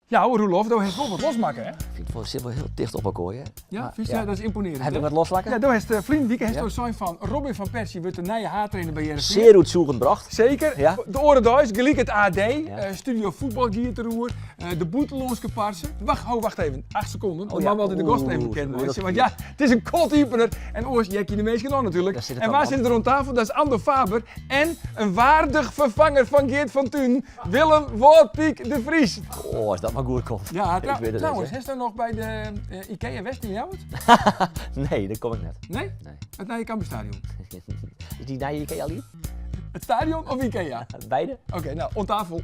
Ja, Roelof, do hast wol wat losmakke, hè? Ik vind het zit wel heel dicht op elkaar, hè? Ja, vind je? Dat is ymponearjend. Heb ik wat loslakken? Ja, do hast uh, ferline wike hast do sein fan Robin van Persie wurdt de nije haadtrainer by Hearrenfean. Zeer oertsjûgjend brocht. Seker. Ja. De oare deis, gelyk it AD, Ja. Studio Voetbal giet deroer, de bûtenlânske parse. Wacht, ho, wacht even. 8 sekonden. Oh, Dan ja. moatte we altyd de gasten even Oeh, bekend dat meitsje. Want is ja, it is in kâld iepener en oars heakke de minsken oan natuerlik. Daar zit het En al wa aan. sit der oan tafel? Dat is Andor Faber en in waardig ferfanger fan Geert van Tuinen, Willem Wâldpyk de Vries. Oh, as dat mar goed komt. Ja, Ik wit it net, trouwens, hè. hast do noch by de Ikea west yn Ljouwert? Nee, dêr kom ik net. Nee? Nee. It nije Cambuurstadion. Is dy nije Ikea al iepen? It stadion of Ikea? Beide. Oké, no, oan tafel.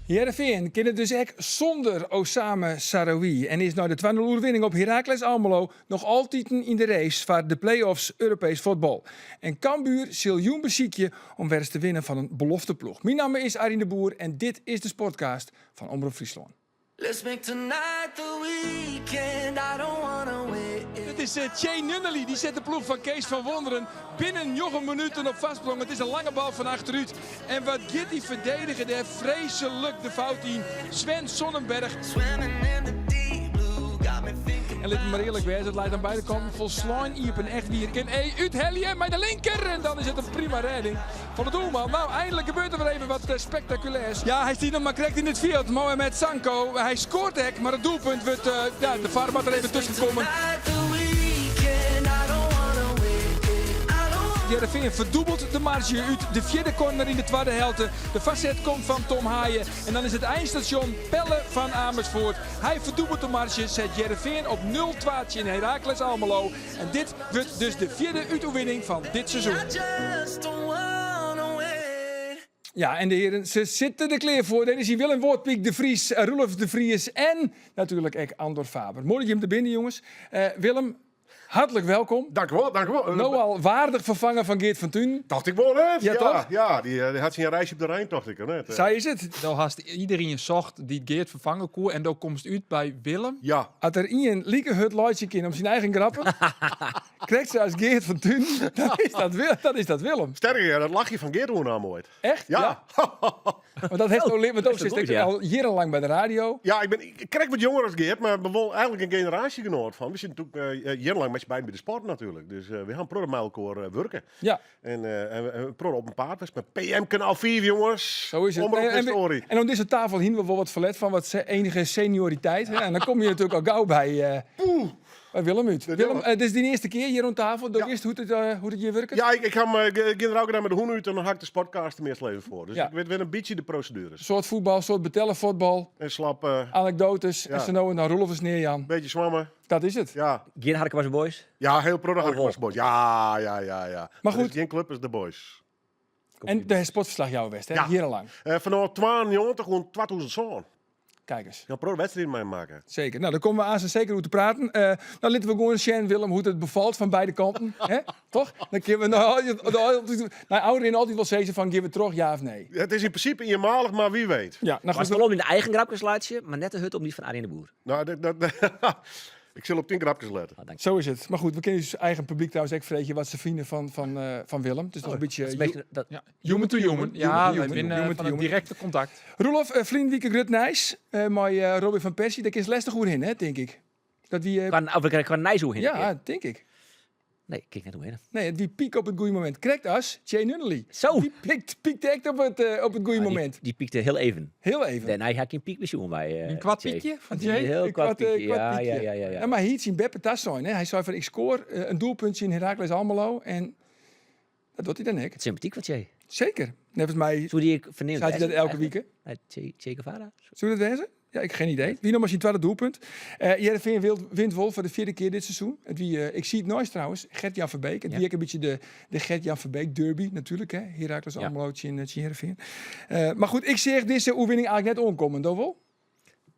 Hearrenfean kin it dus ek sûnder Osame Sahraoui en is nei de 2-0 oerwinning op Heracles Almelo noch altiten yn de race foar de play-offs Europees fuotbal. En Cambuur sil jûn besykje om wer ris te winnen fan in belofteploech. Myn namme is Arjen de Boer en dit is de Sportcast fan Omrop Fryslân. Let's make tonight the weekend, I don't wanna wait. It is Ché Nunnely dy set de ploech fan Kees van Wonderen binnen njoggen minuten op foarsprong. It is in lange bal fan achterút en wat giet dy ferdediger dêr freeslik de fout yn. Sven Sonnenberg. Swimming in the deep blue, got me thinking. En lit my mar earlik wêze, it leit oan beide kanten folslein iepen. Echt wier. Kin E úthelje mei de linker en dan is it in prima rêding fan de doelman. No, einlik gebeurt der wer even wat spektakulêrs. Ja, hy stiet noch mar krekt yn it fjild. Mohamed Sanko, hy skoart ek, mar it doelpunt wurdt, ja, de VAR moat der even tusken komme. Hearrenfean ferdûbelt de marzje út de fjirde corner yn de twadde helte. De foarset komt fan Thom Haye en dan is it einstasjon Pelle van Amersfoort. Hy ferdûbelt de marzje, set Hearrenfean op 0-2 tsjin Heracles Almelo. En dit wurdt dus de fjirde útoerwinning fan dit seizoen. Ja, en de hearen, se sitte der klear foar. Dêr is hy Willem Wâldpyk de Vries, Roelof de Vries en natuerlik ek Andor Faber. Moai dat jim der binne, jonges. Willem, hartlik welkom. Dank u wel, dank u wel. No al waardig ferfanger fan Geert van Tuinen. Tocht ik wol net. Ja, toch? Ja, dy hat syn reisje op de Rijn, tocht ik, net. Sa is it. Do hast iderien socht dy't Geert ferfange koe en do komst út by Willem. Ja. As der ien like hurd laitsje kin om syn eigen grappen, krekt sa as Geert van Tuinen, dan is dat, dan is dat Willem. Sterker, dat lachje fan Geert oernaam oait. Echt? Ja. Want dat hast no, want do sitst goed, ja. al jierrenlang by de radio. Ja, ik bin krekt wat jonger as Geert, mar bin wol eigenlik in generaasjegenoat fan. We sitte natuerlik jierrenlang mei syn beiden by de sport natuerlik. Dus we ha in protte mei elkoar wurke. Ja. En in protte op 'en paad west met PM Kanaal 5, jongens. Zo is het. Omrop En, Historie. en oan dizze tafel hiene we wol wat ferlet fan wat enige senioriteit. Hè? En dan komme je natuerlik al gau by, by Willem út. Willem, dit is dyn earste kear hjir oan tafel. Do Ja. witst hoe't it, hoe't it hjir wurket? Ja, ik ha him generaal gedaan mei de hûn út en dan ha ik de sportcast der meastal even foar. Dus Ja. ik wit wer in bytsje de prosedueres. Soart fuotbal, soart betelle fuotbal, En slap, anekdoates Ja. en sa no en dan Roelof ris nearjaan. beetje swamme. Dat is it. Ja. Gjin Harkemase Boys? Ja, heel protte Oh, Harkemase Boys. Ja, ja, ja, ja. Maar Er is goed. gjin klup as de Boys. En de sportferslachjouwer west, hè? Ja. Jierrenlang. Fanôf 92 oant 2007. Kijk eens. Ja, protte wedstriden meimakke. Seker. No, dêr komme we aanst seker oer te praten. No, litte we gewoan sjen, Willem, hoe't it befalt fan beide kanten. Hè? Toch? Dan kinne we noch altyd, nei ôfrin altyd wol sizze fan gean we troch, ja of nee. It is yn prinsipe ienmalich, mar wa wit. Ja, no Mar goed. wol om dyn eigen grapkes laitsje, mar net te hurd om dy fan Arjen de Boer. No, dat, ik sil op dyn grapkes lette. Oh, dank. Sa is it. Mar goed, we kinne ús eigen publyk trouwens ek freegje wat se fine fan Willem. It is noch in bytsje Dat is meestal- dat- Ja, human to human. Ja, Human to wy human. binne Human to fan it human. direkte kontakt. Roelof, ferline wike grut nijs mei Robin van Persie. Dêr kinst lestich oerhinne, hè, tink ik. Dat wie, Kwa, of ik kwa nijs oerhinne ja, kin. tink ik. Nee, kin ik net oerhinne. Nee, it wie pyk op it goede momint. Krekt as Ché Nunnely. Zo. Dy pikt, piekt ek op it goede Ah, momint. Dy piekte hiel even. Hiel even. Dêrnei ha ik gjin pyk mear sjoen by In koart Che. pykje fan Een Che? Hiel Een koart pykje, koart ja, pykje. ja, ja, ja, ja. Ja, mar hy hie syn beppe tasein. Hè. Hy sei fan ik skoar in doelpunt tsjin Heracles Almelo en dat docht hy dan ek. Sympatyk fan Che. Seker. Neffens my Soe dy ek ferneamd seit hy dat wêze, elke eigenlik? wike. Nei Che, Che Guevara? Soe dat wêze? Ja, ik gjin idee. Wie noch mar syn twadde doelpunt. Hearrenfean wint wol foar de fjirde kear dit seizoen. It wie, ik siet neist trouwens, Gert-Jan Verbeek. It wie ek in bytsje de Gert-Jan Verbeek derby natuerlik. Hè? Heracles Almelo tsjin Hearrenfean. Mar goed, ik seach dizze oerwinning eigenlik net oankommen. Do wol?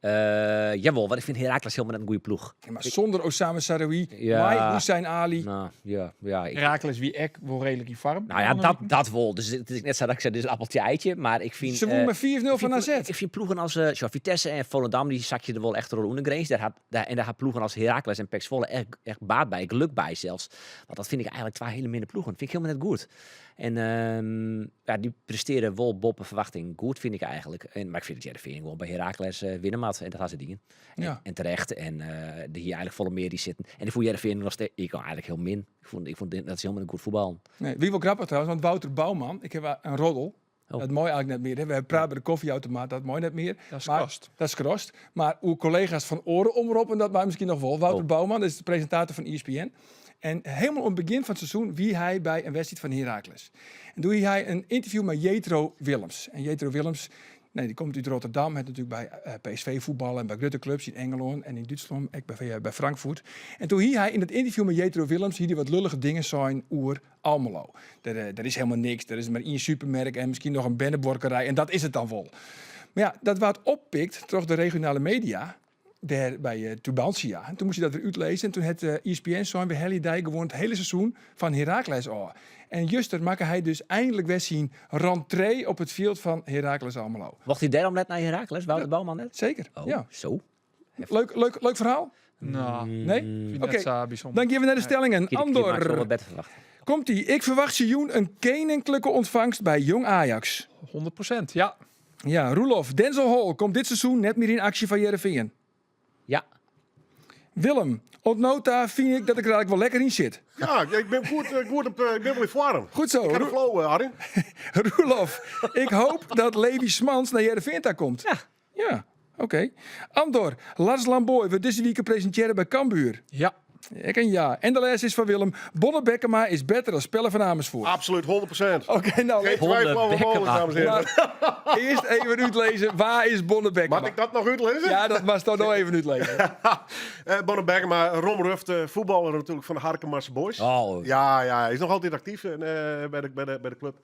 Jawol, want ik fyn Heracles hielendal net in goede ploech. Ja, mar sûnder Osame Sahraoui, Ja. mei Hussein Ali. Nou, ja, ja. Ik, Heracles wie ek wol reedlik yn foarm. nou ja, dat wol. Dus it is net sa dat ik sis, dit is in appeltje eitje. Mar ik fyn... Se wûn mei 5-0 ik fan fyn AZ. Ik fyn ploegen as sjoch, Vitesse en Volendam, dy sakje der wol echt troch de ûndergrins. Dêr hat, dêr, en dêr ha ploegen as Heracles en PEC Zwolle echt, echt baat by, geluk by sels. Want dat fyn ik eigentlik twa hiele minne ploegen. Fyn ik hielendal net goed. En ja, dy prestearje wol boppe ferwachting goed, fyn ik eigentlik. En, mar ik fyn dat Hearrenfean gewoan by Heracles winne moat. En dat ha se dien. En, Ja. en terecht. En der hie eigentlik folle mear yn sitten. En ik fûn Hearrenfean noch steeds, ik eigentlik hiel min. Ik fûn dat se hielendal net goed fuotballen. Nee, wie wol grappich trouwens, want Wouter Bouwman, ik ha in roddel. Oh. Dat mei eigentlik net mear. Hè. We prate by de koffieautomaat, dat mei net mear. Dat is Maar- skrast. Dat is skrast. Mar oer kollega's fan oare omroppen, dat mei miskien noch wol. Wouter Oh. Bouwman is de presintator fan ESPN. En hielendal oan it begjin fan it seizoen wie hy by in wedstriid fan Heracles. En doe hie hy in ynterview mei Jetro Willems. En Jetro Willems, nee, dy komt út Rotterdam, hat natuerlik by PSV fuotballe en by grutte klups yn Ingelân en yn Dútslân, ek by Frankfurt. En doe hie hy yn dat ynterview mei Jetro Willems hie hy wat lullige dingen sein oer Almelo. Der is hielendal niks, der is mar ien supermerk en miskien noch in bernebuorkerij en dat is it dan wol. Mar ja, dat waard oppikt troch de regionale media dêr by Tubantia. En doe moast hy dat wer útlizze en doe hat ESPN sein, we helje dy gewoan it hiele seizoen fan Heracles ôf. En juster makke hy dus einlik wer syn rentree op it fjild fan Heracles Almelo. Mocht hy dêrom net nei Heracles, Wouter Bouwman net? Seker, Oh, ja. zo. Leuk, leuk, leuk ferhaal? Nou, Nee? vind Oké, net sa bysûnder. Dan gean we nei de stellingen. Ik hie Andor, wat better ferwachte. komt-ie. Ik ferwachtsje jûn in keninklike ûntfangst by Jong Ajax. 100%, ja. Ja, Roelof, Denzel Hall komt dit seizoen net mear yn aksje foar Hearrenfean. Ja. Willem, oant no ta fyn ik dat ik der eigentlik wol lekker yn sit. Ja, ik bin goed, goed op, ik bin wol yn foarm. Goed zo. Ik ha de flow, Arjen. Roelof, ik hoop dat Levi Smans nei Hearrenfean ta komt. Ja. Ja, oké. Andor, Lars Lambooij wurdt dizze wike presintearre by Cambuur. Ja. Ek in ja. En de lêste is fan Willem. Bonne Bekkema is better as Pelle van Amersfoort. Absoluut, 100%. Oké, nou, Geen twijfel over Bonne mogelijk, dames en heren. maar earst even útlizze, wa is Bonne Bekkema? Moat ik dat noch útlizze? Ja, dat moatst do no even útlizze. Bonne Bekkema, romrufte fuotballer natuerlik fan de Harkemase Boys. Oh. Ja, ja, hy is noch altyd aktyf by de klup.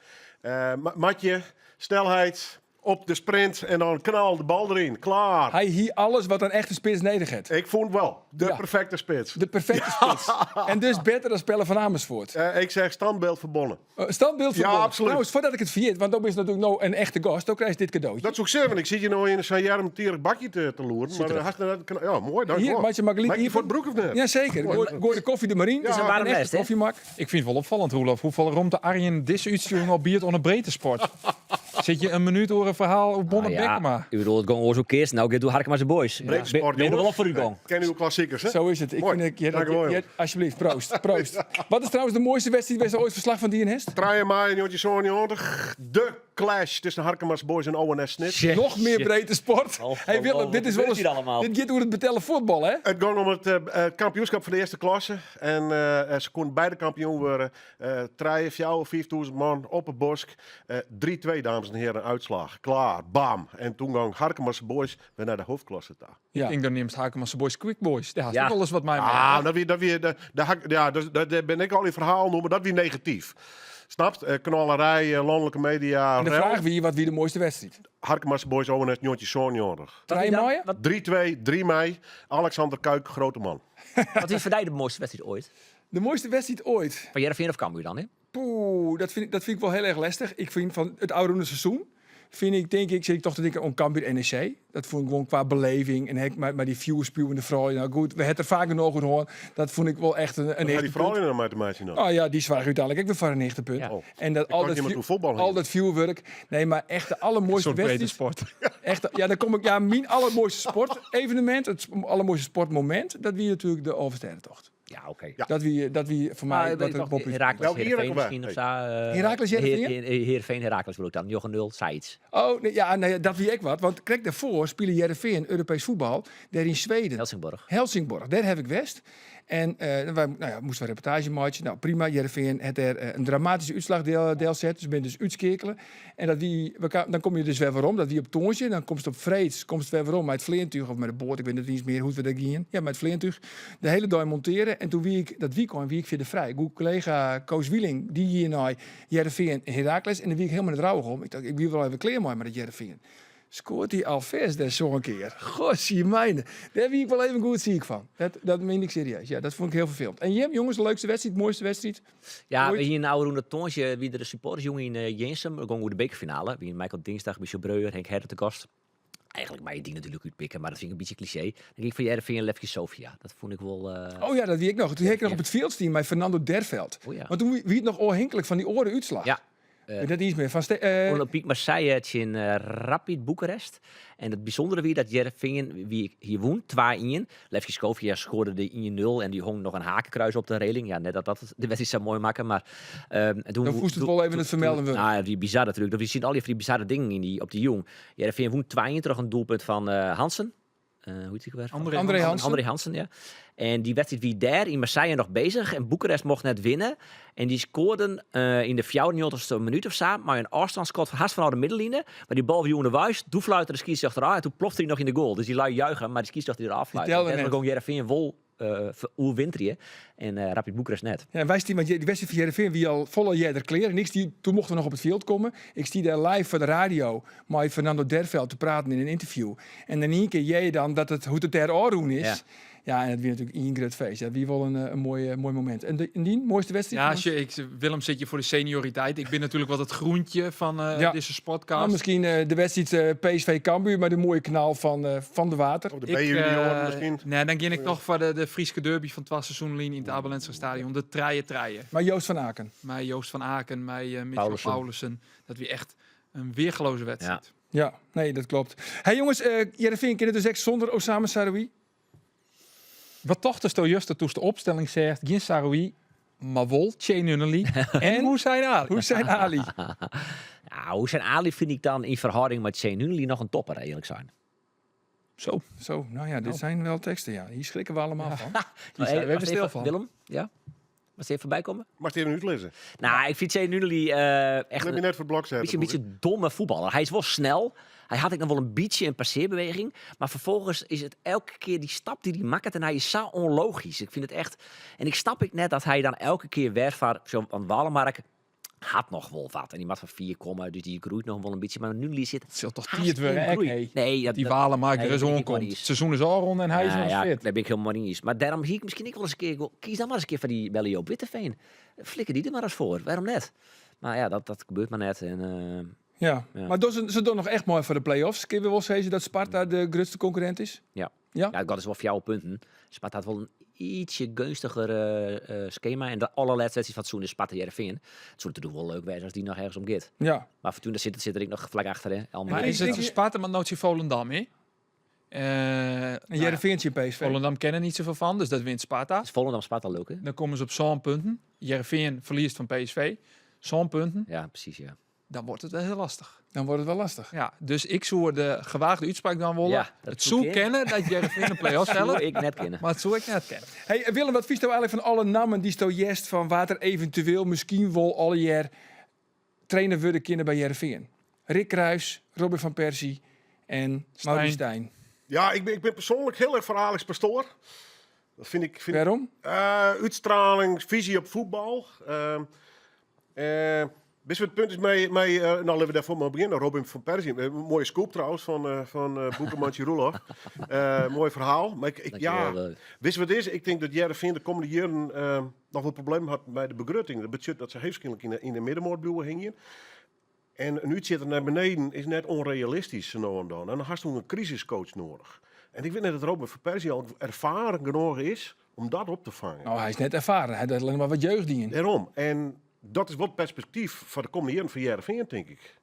Matje, snelheid, op de sprint en dan knal de bal deryn. Klaar. Hy hie alles wat in echte spits nedich hat. Ik fûn wol. De Ja. perfekte spits. De perfekte spits. En dus better as Pelle van Amersfoort. Ik zeg standbeeld foar Bonne. Standbeeld Ja, foar Bonne. absoluut. Trouwens, foardat ik it ferjit, want do bist natuerlik no in echte gast, do krijst dit kadootje. Dat soe ik sizze, want ik sit hjir no yn sa'n earmtierich bakje te loeren. Maar Suterich. hast net ja, moai, dank Hier, wel. meitsje mar gelyk Mag ik die iepen. foar it brûken of net? Ja, zeker. Goai de kofje der mar yn. Het is een warm Een echte nest, hè? koffiemak. Ik fyn it wol opfallend, Roelof, hoefolle romte Arjen dizze útstjoering al biedt oan de breedtesport. Sit je in minút oer in ferhaal oer Bonne Nou ja, Bekkema? Ik bedoel, it gong oars oer keatsen. No giet it oer Harkemase Boys. Breedtesport, Ben je er wel jongens. op foar útgong? Ken uw klassiekers, hè? Zo is het. Ik Mooi. vind het, ja, dat, Dank u wel, ja, jongens. alsjeblieft, proost. Proost. Wat is trouwens de mooiste wedstrijd waar ze ooit verslag van dien hast? 3 mei 1997, de clash tussen Harkemase Boys en ONS Snits. Shit. Nog meer breedte sport. Oh, Hey Willem, oh, dit wat is wel gebeurt eens, hier allemaal? Dit gaat over het betellen voetbal, hè? It gong om it kampioenskip fan de earste klasse. En se koenen beide kampioen wurde. Trije, fjouwer, 5000 man op 'e bosk. 3-2, dames en heren, uitslag. Klaar, bam. En toen gong Harkemase Boys wer nei de hoofdklasse ta. Ja. Ik tink dan neamst Harkemase Boys Quick Boys. Dêr hast Ja. ek wolris wat mei. Ah, dat wie, dat wie, dat, dat hak, ja, dat, dat, dêr bin ik al dy ferhalen oer, mar dat wie negatyf. Snapt? Knallerij, lanlike media. En de rel. fraach wie, wat wie de mooiste wedstriid? Harkemase Boys ONS 1997. Trije maaie? Wat, 3-2, 3 mei. Alexander Kuik, grote man. wat is foar dy de mooiste wedstriid oait? De mooiste wedstriid oait? Fan Hearrenfean of Cambuur dan, hè? Poeh, dat fyn ik wol hiel erch lestich. Ik fyn fan it ôfrûne seizoen, fyn ik, tink ik, sit ik toch te tinken oan Cambuur NEC. Dat fûn ik gewoan kwa beleving en ek mei dy fjoerspiuwende froulju. Nou goed, we ha it der faak genôch oer hân. Dat fûn ik wol echt in Wat ha dy hichtepunt. froulju no mei te meitsjen dan? Oh ja, dy soarge úteinlik ek wer foar in hichtepunt. Ja. Oh. En dat Ik al dacht dat iemand oer fuotbal al hie. dat vuurwerk. Nee, mar echt de allermooiste Een soort brede wedstrijd. sport. Echt, ja, dan kom ik, ja, myn allermooiste sportevenemint, it allermooiste sportmomint, dat wie natuerlik de Alvestêdetocht. Ja, oké. Ja. Dat wie foar my Maar, wat weet er nog, boppe Heracles, Welke hier Heerenveen ook alweer? misschien of zo. Heracles, Heerenveen? Heerenveen, Heracles bedoel ik dan. 9-0, zoiets. Oh, nee, ja, nee, dat wie ek wat. Want krekt dêrfoar spile Hearrenfean Europees fuotbal, dêr yn Sweden. Helsingborg. Helsingborg, dêr ha ik west. En wy, nou ja, moasten we reportaazje meitsje. Nou, prima. Hearrenfean hat dêr in dramatyske útslach delset. Dus binne dus útskeakele. En dat wie, we dan komme je dus wer werom. Dat wie op tongersdei. Dan komst op freed, komst wer werom mei it fleantúch of mei de boat. Ik wit net iens mear hoe't we dêr giene. Ja, mei it fleantúch. De hiele dei montearje. En doe wie ik, dat wykein wie ik fierder frij. Goede kollega Koos Wieling, dy gie nei Hearrenfean en Heracles. En dêr wie ik hielendal net rouwich om. Ik tocht, ik wie wol even klear mei, mei dat Hearrenfean. Skoart dy Alves dêr sa in kear. Godzie mijne. Dêr wie ik wol even goed siik fan. Dat, dat mien ik serieus. Ja, dat fûn ik hiel ferfelend. En jim, jonges, de leukste wedstriid, moaiste wedstriid? Ja, Oait? we hiene ôfrûne tongersdei wie der de supportersjûn yn eh, Jirnsum. Dat gong oer de bekerfinale. Wie Michael Dingsdag, Michel Breuer, Henk Herder te gast. Eigenlijk mei je dy natuerlik útpikke, mar dat fyn ik in bytsje klisjee. Dan gie ik foar Hearrenfean Levski Sofia. Dat fûn ik wol... eh, Oh ja, dat wie ik noch. Toen hie ik noch op it fjild stien mei Fernando Derveld. Oh ja. Want toen wie it noch ôfhinklik fan dy oare útslach. Ja. Ik wit net iens mear. Fan Ste- eh, Olympique Marseille tsjin eh, Rapid Boekarest. En it bysûndere wie dat Hearrenfean wie hie wûn, 2-1. Levski Sofia skoarde de 1-0 en dy hong noch in hakenkruis op de reling. Ja, net dat dat de wedstriid sa moai makke, mar... ehm, en toen Dan moast it wol even it fermelden wurde. Nou, it wie bizar natuerlik. Dat we sjen allegear fan dy bizarre dingen yn dy, op dy jûn. Hearrenfean wûn 2-1 troch in doelpunt fan eh, Hansen. Eh, hoe hjit dy ek wer? André, André Hansen. André Hansen, ja. En dy wedstriid wie dêr yn Marseille noch beuzich. En Boekarest mocht net winne. En dy skoarden eh, yn de 94ste minút of sa mei in ôfstânsskot hast fanôf de middenline. Mar dy bal wie ûnderweis. Doe fluite de skiedsrjochter ôf en doe plofte hy noch yn de goal. Dus dy lui juichen, mar dy skiedsrjochter die er ôffluiten. telde Dêrtroch net. gong Hearrenfean wol eh, oerwinterje en eh, Rapid Boekarest net. Ja, en wy stie, want dy wedstriid fan Hearrenfean wie al folle earder klear. En ik stie, toen mochten we noch op it fjild komme. Ik stie dêr live foar de radio mei Fernando Derveld te praten yn in ynterview. En in ien kear hear je dan dat it, hoe't it dêr ôfrûn is. Ja. Ja, en it wie natuerlik ien grut feest. Dat wie wol in, eh, in moai, eh, moai momint. En, de, en dyn moaiste wedstriid? Ja, sjoch, ik, Willem sit hjir foar de senioriteit. Ik bin natuerlik wat it groentje fan eh, Ja. dizze sportcast. Nou, miskien eh, de wedstriid eh, PSV Cambuur met de moaie knal fan eh, Van de Water. Of de Ik, B-junioren eh, miskien. Nee, dan gean ik toch foar de, de Fryske derby fan twa seizoenen lyn yn it Abe Lenstra Stadion. De trije trije. Mei Joost van Aken. Mei Joost van Aken, mei eh Mitchell Paulussen. Paulussen. Dat wie echt in weargeloaze wedstriid. Ja, nee, dat kloppet. Hey jonges, eh Hearrenfean kin it dus ek sûnder Osame Sahraoui. Wat tochtest juster doe'tst de opstelling seachst? Gjin Sahraoui, mar wol Che Nunnely en Hussein Ali. Hussein Ali. Nou, Hussein Ali fyn ik dan yn ferhâlding mei Che Nunnely noch in topper, earlik sein. Zo. Zo, nou ja, dit zijn wel teksten, ja. Hier schrikken we allemaal van. Die zijn we Wacht even stil even, van. Willem, ja? Wat even voorbij komen? Mag je even uitlezen? Nou, ik vind Che Nunnely eh, echt Let me een net voor het blok zetten. beetje, een beetje domme voetballer. Hij is wel snel. Hij had ik nog wel een beetje een passeerbeweging. Maar vervolgens is het elke keer die stap die hij maakt. En hij is zo onlogisch. Ik vind het echt... En ik snap ik net dat hij dan elke keer weer van... Zo, want Walemark had nog wel wat. En die mag van 4 komen, dus die groeit nog wel een beetje. Maar nu zit Het zal toch haast tiert worden, geen hè, groei. hey. Nee, dat, Die dat- Walemark nee, er eens dat denk ik wel aankomt. niet Het seizoen is al rond en hij is Ja, nog ja, fit. daar ben ik helemaal niet eens. Maar daarom hier ik misschien ik wel eens een keer... Kies dan maar eens een keer van die Belle Joop Witteveen. Flikker die er maar eens voor. Waarom net? Maar ja, dat, dat gebeurt maar net. En, eh, Ja. Ja. Maar doen ze, ze doen nog echt mooi voor de play-offs. Kun je wel zeggen dat Sparta de grootste concurrent is? Ja. Ja? Ja, dat is wel voor jouw punten. Sparta had wel een ietsje gunstiger eh, eh, schema. En de allerlaatste wedstrijd van het seizoen is Sparta Heerenveen. Het zou natuurlijk wel leuk zijn als die nog ergens om gaat. Ja. Maar Fortuna zit, zit er ik nog vlak achter. Hè. Almere. Maar ik is het denk- Sparta met Nootje Volendam, hè? Eh, En nou ja, Heerenveen in PSV. Volendam kennen niet zoveel van, dus dat wint Sparta. Is Volendam Sparta leuk, hè? Dan komen ze op zo'n punten. Heerenveen verliest van PSV. Zo'n punten. Ja, precies, ja. Dan wordt het wel heel lastig. Dan wordt het wel lastig. Ja, dus ik zou de gewaagde uitspraak dan willen. Ja, dat het zou zou kennen dat Heerenveen een play-off Zou stellen. ik net kennen. Maar het zou ik net kennen. Hey, Willem, wat vies nou eigenlijk van alle namen die sto jest van wat er eventueel misschien wel alle jaar trainer worden kunnen bij Heerenveen? Rick Kruis, Robin van Persie en Maurice Stijn. Ja, ik ben, ik ben persoonlijk heel erg voor Alex Pastoor. Dat vind ik... Vind ik Waarom? Eh, uitstraling, visie op voetbal. Ehm eh, wist je wat het punt is mee, mee eh, nou laten we daarvoor maar beginnen. Robin van Persie, een mooie scoop trouwens van, eh van eh Boekenmantje Roelof. Eh, mooi verhaal. Maar ik, ik, ja, Dankjewel, eh. wist je wat het is? Ik denk dat Heerenveen de komende jaren eh, nog wel problemen had bij de begrutting. Dat betekent dat ze heel waarschijnlijk in de, in de middenmoot blijven hingen. En een uitzitter naar beneden is net onrealistisch zo nou en dan. En dan had je een crisiscoach nodig. En ik weet net dat Robin van Persie al ervaren genoeg is om dat op te vangen. Nou, hij is net ervaren. Hij had alleen maar wat jeugdingen. Daarom. En dat is wat perspectief voor de komende jaren van Heerenveen, denk ik.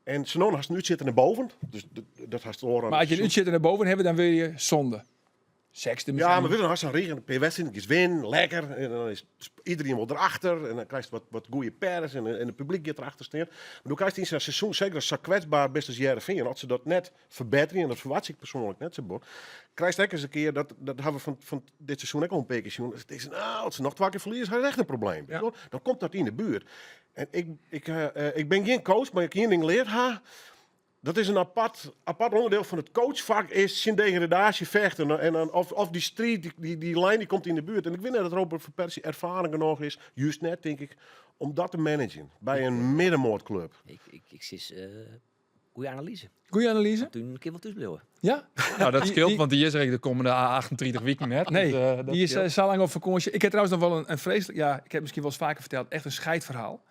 En Senon had nu zitten naar boven. Dus dat had het Maar als je een uitzitter naar boven hebt, dan wil je zonde. Sexte Ja, misschien. maar we dan een regen. Per wedstrijd is win, lekker. En dan is iedereen wel erachter. En dan krijg je wat, wat goede pers en, en het publiek gaat erachter staan. Maar dan krijg je in zo'n seizoen, zeker als zo kwetsbaar best als Heerenveen, als ze dat net verbeteren, en dat verwacht ik persoonlijk net zo bot, krijg je ook eens een keer, dat, dat hebben we van, van dit seizoen ook al een paar keer gezien. Het is, nou, als ze nog twee keer verliezen, is echt een probleem. Ja. Dan komt dat in de buurt. En ik, ik, eh, eh, ik ben geen coach, maar ik één ding leer ha. Dat is een apart, apart onderdeel van het coachvak, is zijn degradatie vechten. En dan, of, of die street, die, die, die lijn die komt in de buurt. En ik weet net dat Robert van Persie ervaren genoeg is, juist net denk ik, om dat te managen bij een middenmoordclub. Ik, ik, ik zit eh, Goeie analyze. Goeie analyze. Toen kin wol thús bliuwe. Ja? Nou, dat skeelt, Die- want die is er de komende 38 weken net. Nee, Dus, dat die is scheelt. zo lang op vakantie. Ik heb trouwens nog wel een vreselijk... Ja, ik heb misschien wel eens vaker verteld. Echt een scheidverhaal.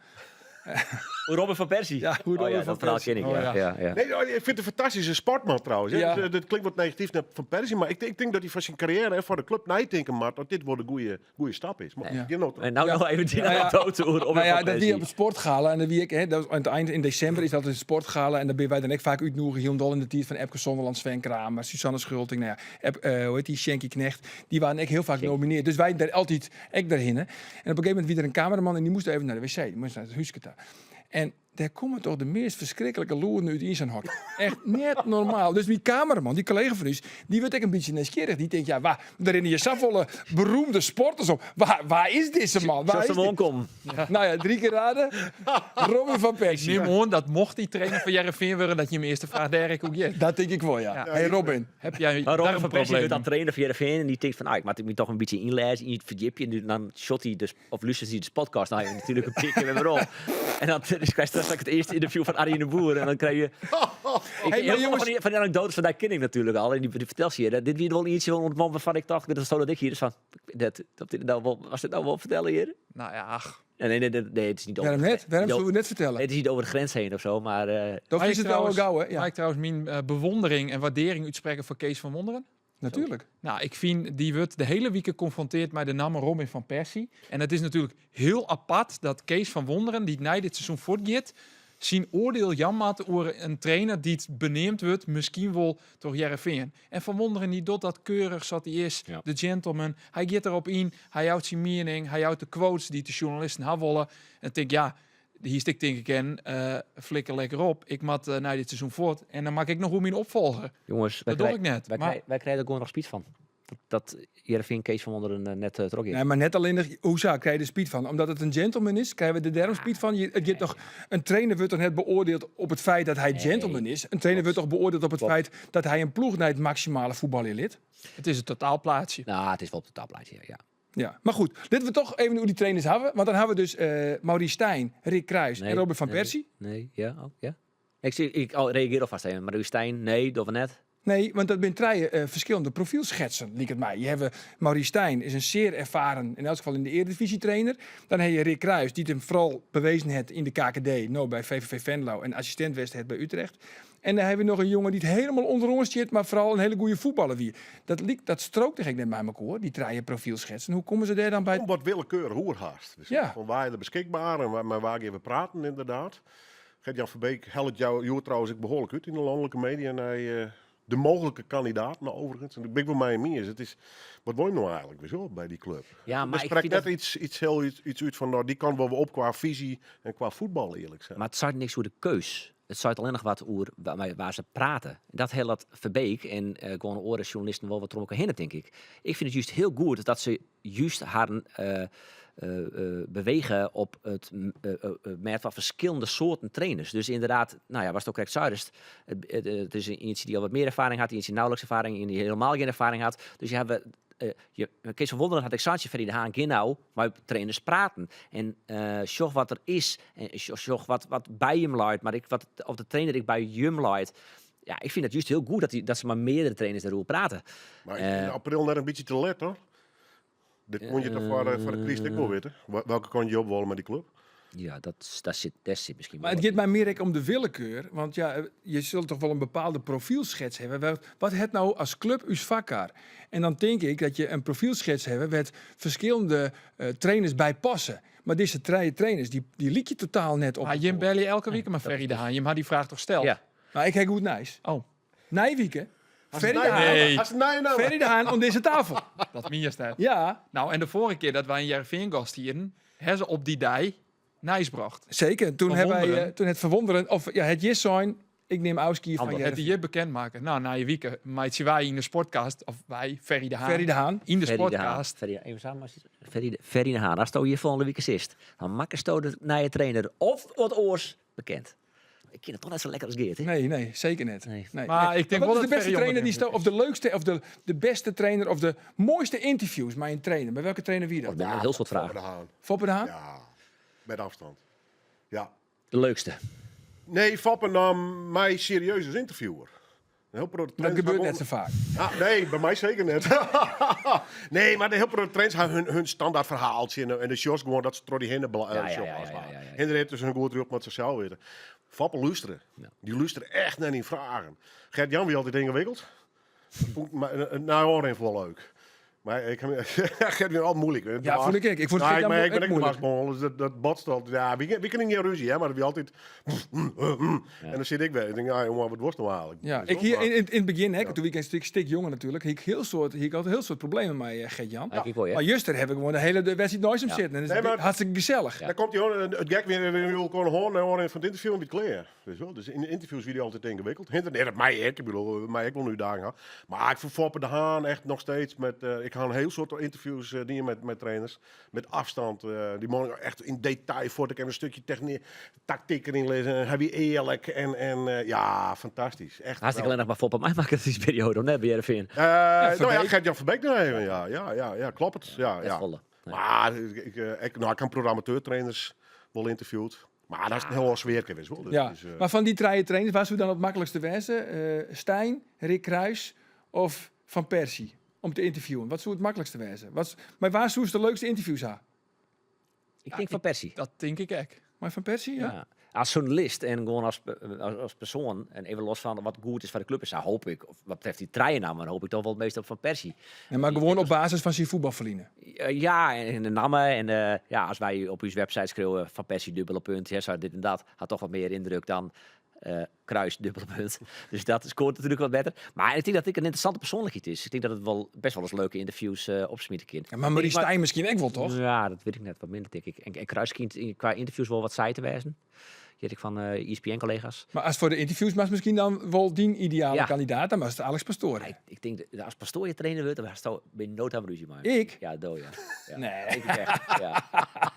Hoe Robin van Persie. Ja, hoe oh, Robin ja, van dat verhaal Persie. ken ik. Oh, ja. ja. Ja, ja. Nee, oh, ik vind het een fantastische sportman trouwens. hè. Ja. Dus, dat klinkt wat negatief naar Van Persie, maar ik denk dat hij van zijn carrière en voor de club nijtinken maar dat dit wel de goede, goede stap is. Maar Ja. je noot- En nou Ja. nog even die Nou ja. anekdote over Robin Nou ja, van dat Persie. wie op het sportgala en dat wie ik, hè, dat, aan het eind in december is dat het sportgala en daar ben wij dan ik vaak uitnoegen heel in de tijd van Epke Zonderland, Sven Kramer, Susanne Schulting, nou ja, Ep, hoe heet die, Shanky Knecht, die waren ik heel vaak genomineerd. Dus wij daar altijd, ik daarheen. hè. En op een gegeven moment wie er een cameraman en die moest even naar de wc, die moest naar het huisje daar. En daar komen toch de meest verschrikkelijke loeren uit in zijn hok. Echt net normaal. Dus die cameraman, die collega van u, die wordt ik een beetje nieuwsgierig. Die denkt, ja, waar, daar in je volle beroemde sporters op. Waar is deze man? Waar Zoals is de dit? kom. Nou ja, drie keer raden. Robin van Persie. Neem aan dat mocht die trainer van Jereveen worden, dat je hem eerste vraag Derek ook je. Dat denk ik wel, ja. Ja. Hey Robin. Heb jij Maar daar Robin een van Persie probleem? wordt dan trainer van Heerenveen en die denkt van, ah, ik maak me toch een beetje inlezen, in het verdiepje. En dan shot hij dus, of luistert hij de podcast. Nou, ja, natuurlijk een pik weer om. En dan dus krijg je straks het eerste interview van Arjen de Boer. En dan krijg je... Ik, maar heel veel jongens- van die anekdotes van daar ken ik natuurlijk al. En die vertelt ze hier. Dat- Dit wie wel ietsje van waarvan ik dacht, dat is zo dat ik hier. Dus van, dat dit nou wel, was dit nou wel vertellen hier? Nou ja, ach. Nee, nee, nee, nee, het is niet over Waarom de net? grens- Waarom niet zullen we net vertellen? Het is niet over de grens heen of zo, maar... Dat Mag is ik het wel trouwens- gauw, hè? Ja, Mag ik trouwens mijn bewondering en waardering uitspreken voor Kees van Wonderen? natuurlijk. Nou, ik vind die wordt de hele week geconfronteerd met de naam Robin van Persie. En het is natuurlijk heel apart dat Kees van Wonderen, die na dit seizoen voortgaat, zijn oordeel jammer over een trainer die het beneemd wordt, misschien wel door Jereveen. En Van Wonderen die doet dat keurig zoals hij is, Ja. de gentleman. Hij gaat erop in, hij houdt zijn mening, hij houdt de quotes die de journalisten hebben willen. En ik denk, ja, hier stik denk ik en flikker lekker op. Ik mat na dit seizoen voort en dan maak ik nog hoe mijn opvolger. Jongens, wij Dat doe ik krijgen- net. Wij, Maar krijgen, wij krijgen er gewoon nog speed van. Dat Heerenveen Kees van Wonderen net trok is. Nee, maar net alleen nog, hoezo krijg je de speed van? Omdat het een gentleman is, krijgen we de derde speed van. Je, het, je toch, een trainer wordt toch net beoordeeld op het feit dat hij gentleman is? Een trainer wordt toch beoordeeld op het Klopt. feit dat hij een ploeg naar het maximale voetbal in lid? het is een totaalplaatje. Nou, het is wel op totaalplaatje, ja. ja. Ja, maar goed, laten we toch even hoe die trainers hebben. Want dan hebben we dus Maurice Stijn, Rick Kruis en Robin van nee, Persie. Nee, ja, oh, ja. Ik, zie, ik oh, reageer alvast even. Maar Stijn, nee, dat we net. Nee, want dat zijn drie verschillende profielschetsen, liep het mij. Je hebt Maurice Stijn, is een zeer ervaren, in elk geval in de Eredivisie trainer. Dan heb je Rick Kruis, die het hem vooral bewezen heeft in de KKD, nou bij VVV Venlo en assistent West het bij Utrecht. En dan hebben we nog een jongen die het helemaal onder ons zit, maar vooral een hele goede voetballer wie. Dat, liep, dat strookt eigenlijk net bij elkaar, hoor, die drie profielschetsen. Hoe komen ze daar dan bij? Om wat willekeurig hoerhaast. Dus Ja. Van waar je er beschikbaar en waar, maar waar gaan we praten inderdaad. Gert-Jan Verbeek helpt jou, jou trouwens ook behoorlijk uit in de landelijke media. En hij, de mogelijke kandidaat, nou overigens. En ik ben bij mij en is. Het is, wat wil je nou eigenlijk weer zo bij die club? Ja, maar Er ik spreekt vind net dat- iets, heel, iets uit van, nou, die kan wel op qua visie en qua voetbal eerlijk zijn. Maar het zou niks over de keus. Het zou alleen nog wat oer waar ze praten. Dat heel dat Verbeek en gewoon oren journalisten wel wat elkaar heen, denk ik. Ik vind het juist heel goed dat ze juist haar bewegen op het merk van verschillende soorten trainers. Dus inderdaad, nou ja, was het ook correct Zuidest. Het is een eentje die al wat meer ervaring had, eentje die nauwelijks ervaring, en die helemaal geen ervaring had. Dus je hebt Kees van Wonderen had ik Sanchez Ferry de Haan Ginau, maar trainers praten. En zocht wat er is, en zocht wat bij hem luidt, maar ik, wat, of de trainer ik bij hem luidt. Ja, ik vind het juist heel goed dat ze maar meerdere trainers daarover praten. Maar is in april net een beetje te let, hoor. Dit kon je toch voor de crisis ook wel weten. Welke kon je opwallen met die club? Ja, daar zit misschien Maar wel het gaat mij meer om de willekeur. Want ja, je zult toch wel een bepaalde profielschets hebben. Wat het nou als club uw vakkaar? En dan denk ik dat je een profielschets hebt met verschillende trainers bij passen. Maar deze trainers, die liet je totaal net op. Maar Jim bel je elke week maar Ferry de Haan. Jim had die vraag toch steld? Ja. Maar ik heb goed nice. Oh, Nijwieken. Ferry de Haan. Nee. Als nee, nou. Ferry de Haan om deze tafel. dat meen je staat. Ja, Nou, en de vorige keer dat wij een Jereveen gast hier, hebben ze op die dij Nijs bracht. zeker. Toen Van hebben wij, Wonderen. toen het verwonderen, of ja, het yes zijn, ik neem Auski van Het Jereveen. die je bekendmaken. Nou, na je week maatje wij in de sportcast, of wij, Ferry de Haan, Ferry de Haan. in de Ferry de Haan. sportcast. Ferry, even samen, als je- Ferry de Haan. Als je hier volgende week zit, dan maak je de naar je trainer of wat oors bekend. Ik ken het toch net zo lekker als Geert, hè? Nee, nee, zeker net. Nee. Nee. Maar Nee. ik denk Wat wel is de dat beste Ferry trainer die onder sto- of de leukste of de beste trainer of de mooiste interviews maar een trainer. Bij welke trainer wie dat? Dat is een heel soort Foppe vraag. de Haan. Foppe de Haan? Ja, met afstand. Ja. De leukste. Nee, Foppe nam my serieus as ynterviewer. In hiel protte Dat trainers gebeurt ha net sa faak. Ah, nee, by my seker net. nee, mar de hiel protte trainers ha hun, hun standaard ferhaaltsje en de, en de sjochst gewoan dat se troch dy hinne bla, Ja, ja, sjogge ja, as ja, het ware. ja, ja, ja. Hinder heeft dus hun goed rjocht moat se sels witte. Foppe lústere. Dy lústere echt nei dyn fragen. Gert-Jan wie altyd yngewikkeld. Dat fûn ik ma- nei ôfrin wol leuk. Mar ik, Gert wie altyd moeilik. Ja, fûn ik ek. Ik fûn Nou, ik, Gert-Jan mar wol ik ben ek ek de moeilik. baas dus dat, dat botst altijd. Ja, wy, wy kunnen gjin rúzje, hè, mar dat wie altyd. En dan sit ik wer. Ik denk, ja, jongen, wat worst no eigentlik? Ja, Weet ik je wel, hie maar- yn, yn it begjin, hè, doe wie ik in stik, stik jonger natuerlik, hie ik hiel soad, hie ik altyd hiel soad problemen mei Gert-Jan. Ja, ik wol, ja. Mar juster ha ik gewoan de hiele de wedstriid neist him Ja. sitten. En dat is Nee, mar- hartstikke gesellich. Dan komt hij gewoon, it gek wie, wy elkoar horen en horen fan it ynterview en wie it klear. Weet je wel? Dus yn de ynterviews wie dy altyd yngewikkeld. Hinder, nee, dat mei ek. Ik bedoel, mei ek wol in útdaging ha. Mar ik fûn Foppe de Haan echt noch steeds met, eh, ik ha in hiel soad ynterviews eh, dien met, met trainers. Met afstand. eh, dy man echt yn detail foar't ik even in stikje techny, taktyk deryn lizze. En hy wie earlik en, en eh, ja, fantastysk. Echt Hartstikke wel. alleen nog maar Foppe mij maken deze periode, net bij Heerenveen. Eh, nou ja, Verbeek. Gert-Jan Verbeek nog even. Ja, ja, ja, ja klopt. Ja, Net ja. volle. Nee. Maar ik, ik, eh, ik, nou, ik ha programmateurtrainers wol ynterviewd. Mar dat is in hiel oar sfearke wist wol. Dus, Ja. dus, eh, Mar fan dy trije trainers, wa soe dan it maklikste wêze? Eh, Steijn, Rick Kruis of Van Persie? Om te ynterviewen. Wat soe it maklikste wêze? Wat, mei wa soest de leukste ynterviews ha? Ik tink Van Persie. Dat tink ik ek. Mei Van Persie, ja? Ja. As sjoernalist en gewoan as, as, as persoan, en even los fan wat goed is foar de klup is, sa hoopje ik, of wat betreft dy trije nammen, hoopje ik toch wol it meast op Van Persie. Nee, mar gewoan op basis fan syn fuotbalferline. Ja, en, en de namme. En eh, ja, as wy op ús website skriuwe Van Persie dubbele punt, ja, sa dit en dat, hat toch wat mear yndruk dan eh, Kruis dubbele punt. Dus dat skoart natuerlik wat better. Mar ik tink dat it in ynteressante persoanlikheid is. Ik tink dat it wol best wol ris leuke ynterviews eh opsmite kin. Ja, mar Maurice Steijn miskien ek wol, toch? Ja, dat wit ik net. Wat minder, tink ik. En, en Kruis skynt yn- kwa ynterviews wol wat saai te wêzen. Hear ik fan eh ESPN-kollega's. Mar as foar de ynterviews moatst miskien dan wol dyn ideale Ja. kandidaat, dan moatst Alex Pastoor. Ja, ik, ik tink, dat as Pastoor je trainer wurdt, dan hasto by no time rúzje mei. Ik? Ja, do, ja. ja. Nee. Ik echt, ja.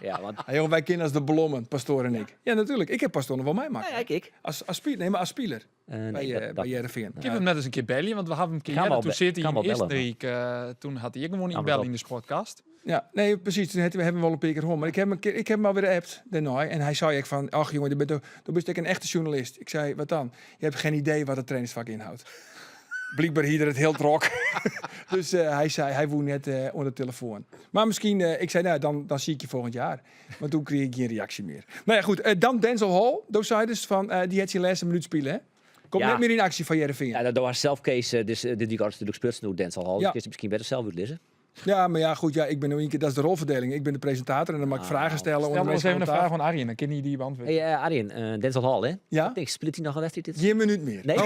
Ja, want... Ah, jongen, wy kinne as de blommen, Pastoor en ik. Ja, natuerlik. Ik ha Pastoor noch wol meimakke. Ja, ik, ik. As, as spiler, nee, mar as spiler. Eh, nee, By, dat- eh, dat- by Hearrenfean. Ik ha him net ris in kear belje, want we hawwe him in kear Kan earder. wel Toen be- sit hy kan yn wel bellen, Eastenryk. eh, toen hat hy ek gewoan Nam ynbelle het yn de sportcast. Ja, nee, presys. Toen hawwe we him wol in pear kear hân. Mar ik ha him in kear, ik ha him alwer appt dêrnei. En hy sei ek fan, ach jongen, do bist, do bist ek in echte sjoernalist. Ik sei, wat dan? Je hebt geen idee wat het trainersvak inhoudt. Blykber hie er it hiel drok. Dus eh, hy sei, hy woe net eh, oan de telefoan. Mar miskien, eh, ik sei, no, dan, dan sil ik je folgjend jier. Mar doe krige ik gjin reaksje mear. No ja, goed. eh, dan Denzel Hall, do seidest fan, eh, dy hat syn lêste minút spile, hè? Komt Ja. net mear yn aksje foar Hearrenfean. Ja, dat hast sels Kees, eh, dus, eh, dit weekend natuerlik sprutsen oer Denzel Hall. Ja. Dus kinst it miskien better sels útlizze. Ja, mar ja, goed, ja, ik bin no ien kear, dat is de rolferdieling. Ik bin de presintator en dan mei ik Ah, fragen stelle. Stel oan de wel eens minsken even oan een tafel. fraach oan Arjen, dan kin hy dy beäntwurdzje. Hey, eh, Arjen, eh, Denzel Hall, hè? Ja? Ik tink, spilet hy noch in wedstriid dit Gjin minút mear. Nee?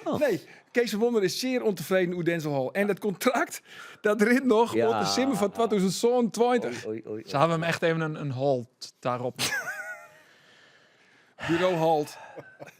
Oh. Nee, Kees van Wonderen is sear ûntefreden oer Denzel Hall. En dat kontrakt, dat rint noch Ja. oant de simmer fan 2027. Oei, oei, oei. Se hawwe him echt even in, in halt dêrop. Bureau halt.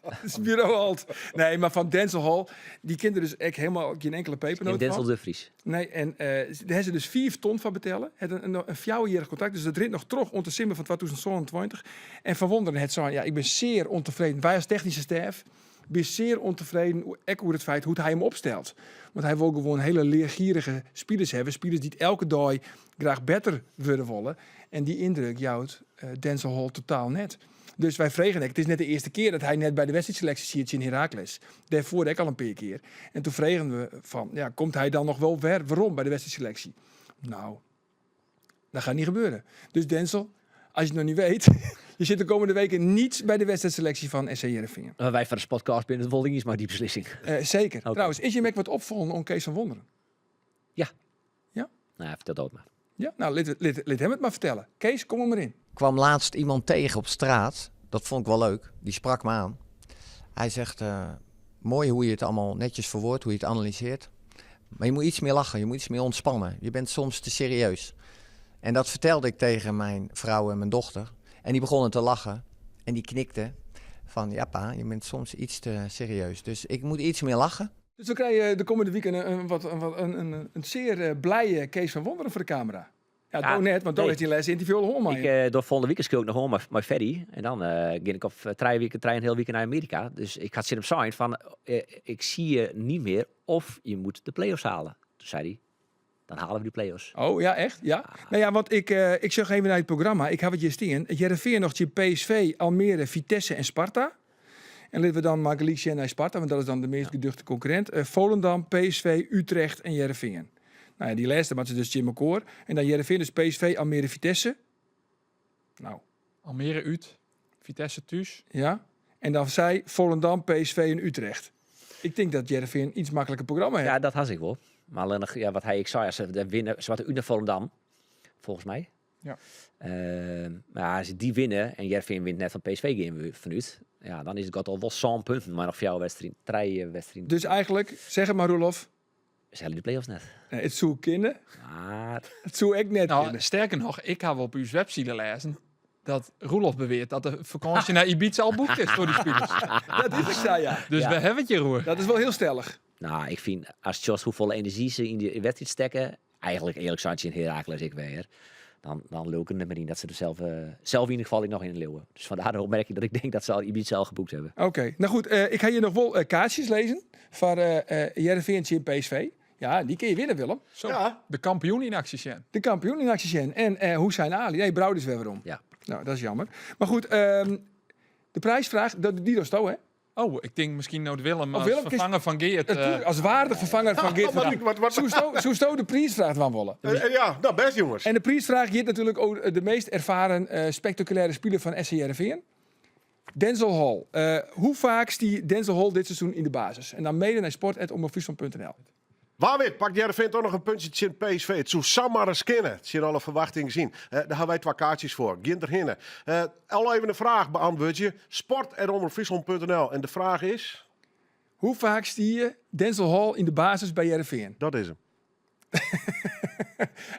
Het is bureau halt. Nee, mar fan Denzel Hall, dy kin der dus ek hielendal gjin inkelde En pepernoot Denzel fan. de Vries. Nee, en eh, dêr hawwe se dus 5 ton foar betelle. Hat in, in, in fjouwerjierrich kontrakt, dus dat rint noch troch oant de simmer fan 2027. En Van Wonderen hat sein, ja, ik bin sear ûntefreden. Wy as technyske stêf binne sear ûntefreden, ek oer it feit hoe't hy him opstelt. Want hy wol gewoan hiele leargierige spilers hawwe. Spilers dy't elke dei graach better wurde wolle. En dy yndruk jout eh, Denzel Hall totaal net. Dus wy fregen ek, it is net de earste kear dat hy net by de wedstriidseleksje siet tsjin Heracles. Dêrfoar ek al in pear kear. En doe fregen we fan, ja, komt hy dan noch wol wer werom by de wedstriidseleksje? No, dat giet net gebeuren. Dus Denzel, as je it noch net wit, je sit de kommende wike net by de wedstriidseleksje fan SC Hearrenfean. Mar wy fan de Sportcast binne it wol iens mei dy beslissing. Eh, seker. Oké. Trouwens, is jim ek wat opfallen oan Kees van Wonderen? Ja. Ja? No, fertel dat mar. Ja, no, lit, lit, lit him it mar fertelle. Kees, kom der mar yn. kwam laatst iemand tegen op straat. Dat vond ik wel leuk. Die sprak me aan. Hij zegt, eh, mooi hoe je het allemaal netjes verwoordt, hoe je het analyseert. Maar je moet iets meer lachen, je moet iets meer ontspannen. Je bent soms te serieus. En dat vertelde ik tegen mijn vrouw en mijn dochter. En die begonnen te lachen. En die knikten van, ja pa, je bent soms iets te serieus. Dus ik moet iets meer lachen. Dus we krije de kommende wike in, in, wat, in, wat, in, in, in sear eh, blije Kees van Wonderen foar de kamera. Ja, Ja, do net, want do nee. hast dyn lêste ynterview al hân mei Ik, eh, door folgjende wike spylje ik noch oan mei, mei Ferry. En dan eh gean ik op eh, trije wike, trije en in heal wike nei Amearika. Dus ik ha tsjin him sein fan, eh, ik sil je net mear of je moet de play-offs halen. Toen sei hy, Dan halen we die play-offs. Oh ja, echt? Ja. Nou ja, want ik zag even naar het programma. Ik heb het hier staan. Het Heerenveen nog tegen PSV, Almere, Vitesse en Sparta. En laten we dan maar gelijk zien naar Sparta, want dat is dan de meest geduchte concurrent. Volendam, PSV, Utrecht en Heerenveen. Nou ja, die laatste, maar ze dus Jim McCoor. En dan Heerenveen, dus PSV, Almere, Vitesse. Nou. Almere uit, Vitesse thuis. Ja. En dan zij Volendam, PSV en Utrecht. Ik denk dat Heerenveen een iets makkelijker programma heeft. Ja, dat had ik wel. Maar alleen nog, ja, wat hij ik zei, ja, ze de winnen, ze hadden Utrecht Volendam, volgens mij. Maar ja, als die winnen en Heerenveen wint net van PSV gaan we vanuit, ja, dan is het al wel zo'n punten, maar nog jouw wedstrijd, drie wedstrijden. Dus eigenlijk, zeg het maar Roelof. Ze hebben de play-offs net. Nee, het zou kunnen. Maar Het zou ik net kunnen. Sterker nog, ik heb op uw website lezen dat Roelof beweert dat de vakantie naar Ibiza al boekt is voor die spelers. Dat is ik zei, ja. Dus we hebben het je, Roer. Dat is wel heel stellig. Nou, ik vind, als Jos hoeveel energie ze in die wedstrijd steken, eigenlijk eerlijk zijn in Heracles ik weer, dan lukt het maar niet dat ze er zelf in ieder geval nog in leeuwen. Dus vandaar de opmerking dat ik denk dat ze al Ibiza al geboekt hebben. Oké, nou goed, ik ga hier nog wel kaartjes lezen voor Heerenveen in PSV. Ja, die kun je winnen, Willem. Zo, Ja. De kampioen in actie, Sjen. De kampioen in actie, Sjen. En Hussein Ali. Nee, Brouwers weer waarom. Nou, dat is jammer. Maar goed, de prijsvraag, die was het, hè? Oh, ik denk misschien nou Willem Of als Willem, vervanger van Geert. Natuurlijk, als waardig vervanger van Geert. Wat ik, wat, wat, Soesto de prijsvraag van willen. Ja, nou best jongens. En de prijsvraag hier natuurlijk ook de meest ervaren spectaculaire speler van SC Heerenveen. Denzel Hall. Hoe vaak stiet Denzel Hall dit seizoen in de basis? En dan mailen naar sport at omroep friesland punt N L. Waar weet, pakt Heerenveen toch nog een puntje in PSV. Het zou zomaar eens kennen. Het zijn alle verwachtingen zien. Daar hebben wij 2 kaartjes voor. Ginter hinnen. Al even een vraag beantwoord je. Sport at omroep friesland punt N L. En de vraag is? Hoe vaak zie je Denzel Hall in de basis bij Heerenveen? Dat is hem.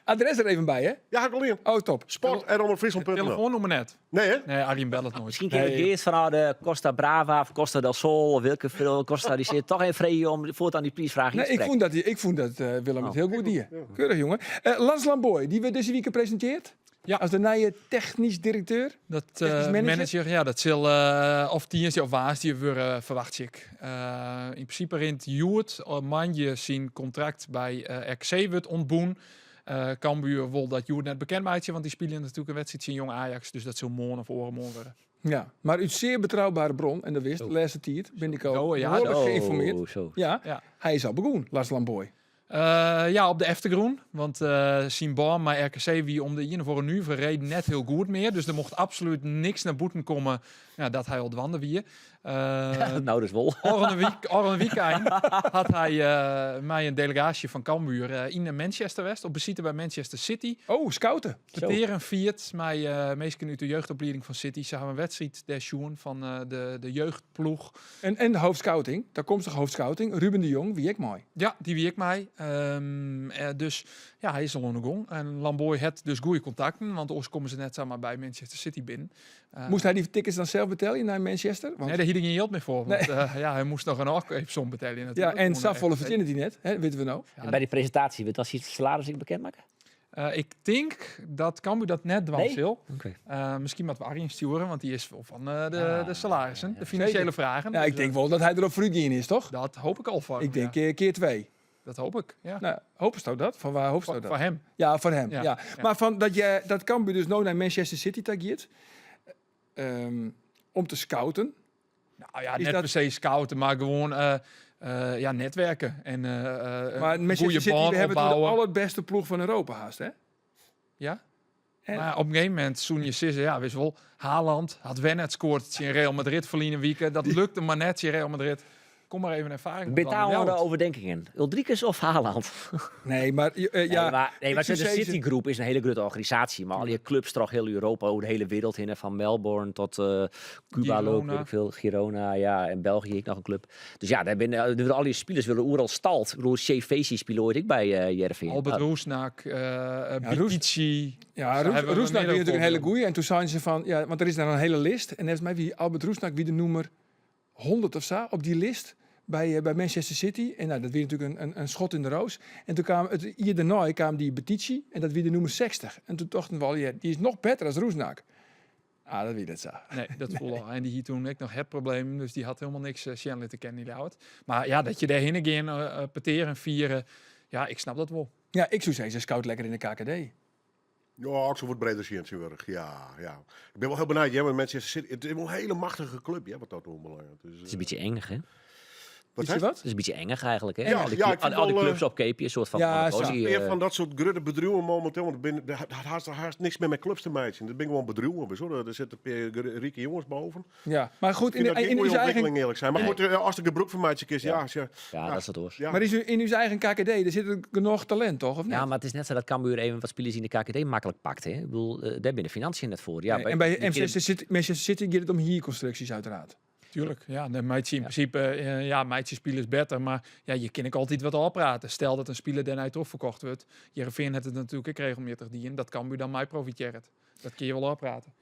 Adres er even bij, hè? Ja, ik al in. Oh, top. Sport at omroep friesland punt N L. Telefoonnummer net. Nee, hè? Nee, Arjen belt het nooit. Misschien keer Nee. Geert van de Costa Brava of Costa del Sol of welke veel Costa, die zit toch in vrede om voortaan die prijsvraag in Nee, te spreken. ik vond dat Willem het Oh. heel goed deed. Keurig, jongen. Lans Lamboy, die we deze week gepresenteerd. Ja. Als de nieuwe technisch directeur. Dat, Technisch manager? manager, ja, dat zal of die of waas die weer verwacht ik. In principe rint Joert, Manje zijn contract bij RKC wordt ontboen. Cambuur wil dat Joert net bekend maakt, want die spelen natuurlijk een wedstrijd in Jong Ajax, dus dat zal morgen of oren worden. Ja, maar uit zeer betrouwbare bron, en dat wist, laatste tijd, ben ik al Zo, ja, behoorlijk Zo, geïnformeerd. zo. Ja, Ja. hij is al begonnen, Lars Lamboy. Ja, op de Eftegroen. Want Sien Baum, maar RKC wie om de ene voor een uur reden net heel goed meer. Dus er mocht absoluut niks naar boeten komen. Ja, dat hij al dwande wie. Nou, dus wel. Orne weekend had hij mij een delegatie van Cambuur in Manchester West. Op visite bij Manchester City. Oh, scouten. Zo. Peteren viert mij meestal uit de jeugdopleiding van City. Ze hebben een wedstrijd der Sjoen van de jeugdploeg. En de hoofdscouting, daar komt toch hoofdscouting. Ruben de Jong, wie ik mooi. Ja, die wie ik mij. Dus ja, hij is al on de gong. En Lamboy had dus goede contacten, want anders komen ze net zomaar bij Manchester City binnen. Moest hij die tickets dan zelf betalen naar Manchester? Want Nee, daar hield hij geen geld meer voor. Want, Nee. ja, hij moest nog een afkoopsom betalen Ja, natuurlijk. en Gewoon Safvolle echt. verdiende die net, hè, weten we nou. Ja, En bij die presentatie, wordt dat iets salaris ik bekendmaken? Ik denk dat Cambuur dat net dwars Nee? wil. Oké. Misschien wat we Arjen sturen, want die is wel van de salarissen, de financiële Zeker. vragen. Ja, ik Dus, denk wel dat hij erop vooruit in is, toch? Dat hoop ik al van Ik hem, denk ja. keer 2. Dat hoop ik, ja. Nou, hoop je dat? Van waar hoop je dat? Voor hem. Ja, voor hem. Ja, Ja. ja. Maar van dat, je, dat Cambuur dus nou naar Manchester City tageert, om te scouten. Nou ja, Is net dat per se scouten, maar gewoon netwerken. En Maar een Manchester goede City, band we hebben het de opbouwen. allerbeste ploeg van Europa haast, hè? Ja. En Maar op een gegeven moment, toen je Sisse, ja, wist wel, Haaland had Wennet scoort in Real Madrid verliezen weekend. Dat lukte maar net in Real Madrid. Kom maar even ervaring op dan Betalen in de Ljouwert. overdenkingen. Uldrikis of Haaland? Nee, maar ja, nee, maar, nee, maar ik zou de zeggen City Group is een hele grote organisatie. Maar al die clubs toch heel Europa, over de hele wereld heen. Van Melbourne tot Cuba, Girona. ook, weet ik veel. Girona, ja. En België ook nog een club. Dus ja, daar ben daar al die spelers willen oeral stalt. Ik bedoel, Shea Facey speelde ooit ik bij Heerenveen. Albert Roesnak, Ja, Roes- Bitici. Ja, Daar hebben we Roesnak meerdere wie natuurlijk een hele voorbeelden. goeie. En toen zeiden ze van, ja, want er is daar een hele list. En volgens mij wie Albert Roesnak, wie de noemer 100 of zo op die list bij Manchester City. En nou, dat weer natuurlijk een schot in de roos. En toen kwam het hier daarna kwam die Bitici en dat wie de nummer 60. En toen dachten we al, ja, die is nog beter als Roesnak. Ah, dat wie dat zo. Nee, dat voelde al. En die hier toen ik nog het probleem, dus die had helemaal niks Shanley te kennen, die oud. Maar ja, dat je daarheen gaan peteren en vieren, ja, ik snap dat wel. Ja, ik soe sizze, scout lekker yn de KKD. Ja, ik soe wat breder sjen tsjintwurdich. Ja, ja. Ik bin wol hiel benijd, ja, want Manchester City, it is wol in hiele machtige klup, ja, wat dat oanbelanget. Dus, Het is in bytsje engich, hè? Wat Weet je zei wat? Het is in bytsje engich eigenlijk, hè? Ja, al die, ja, clu- ik vind al, al die wel, clubs opkeepje, een soort van Ja, monopolie, Meer eh, van dat soort grutte bedrijven momenteel, want dat hat haast niks meer met clubs te maken. Dat ben gewoon bedrijven, weet je wel. Er zitten een paar rieke jongens boven. Ja, maar goed, Ik in, vind dat in, geen in goede uw eigen, ontwikkeling eerlijk zijn. Maar Nee. goed, als er gebruik van mij is, ja. Ja, Ja, dat is het hoor. ja. maar is in uw eigen KKD, er zit genoeg talent, toch? Of niet? Ja, maar het is net zo dat Cambuur even wat spelers in de KKD makkelijk pakt. Hè? Ik bedoel, daar binnen de financiën net voor. Ja, Nee, en bij die Manchester City, Manchester City gaat het om hierconstructies uiteraard. Tuurlijk, ja. De meidje in Ja. principe, ja, meidje spelen is beter, maar ja, je kan ik altijd wat afpraten. Stel dat een speler daarna toch verkocht wordt. Heerenveen had het natuurlijk ook regelmatig die in. Dat Cambuur dan mij profiteert. Dat kun je wel afpraten.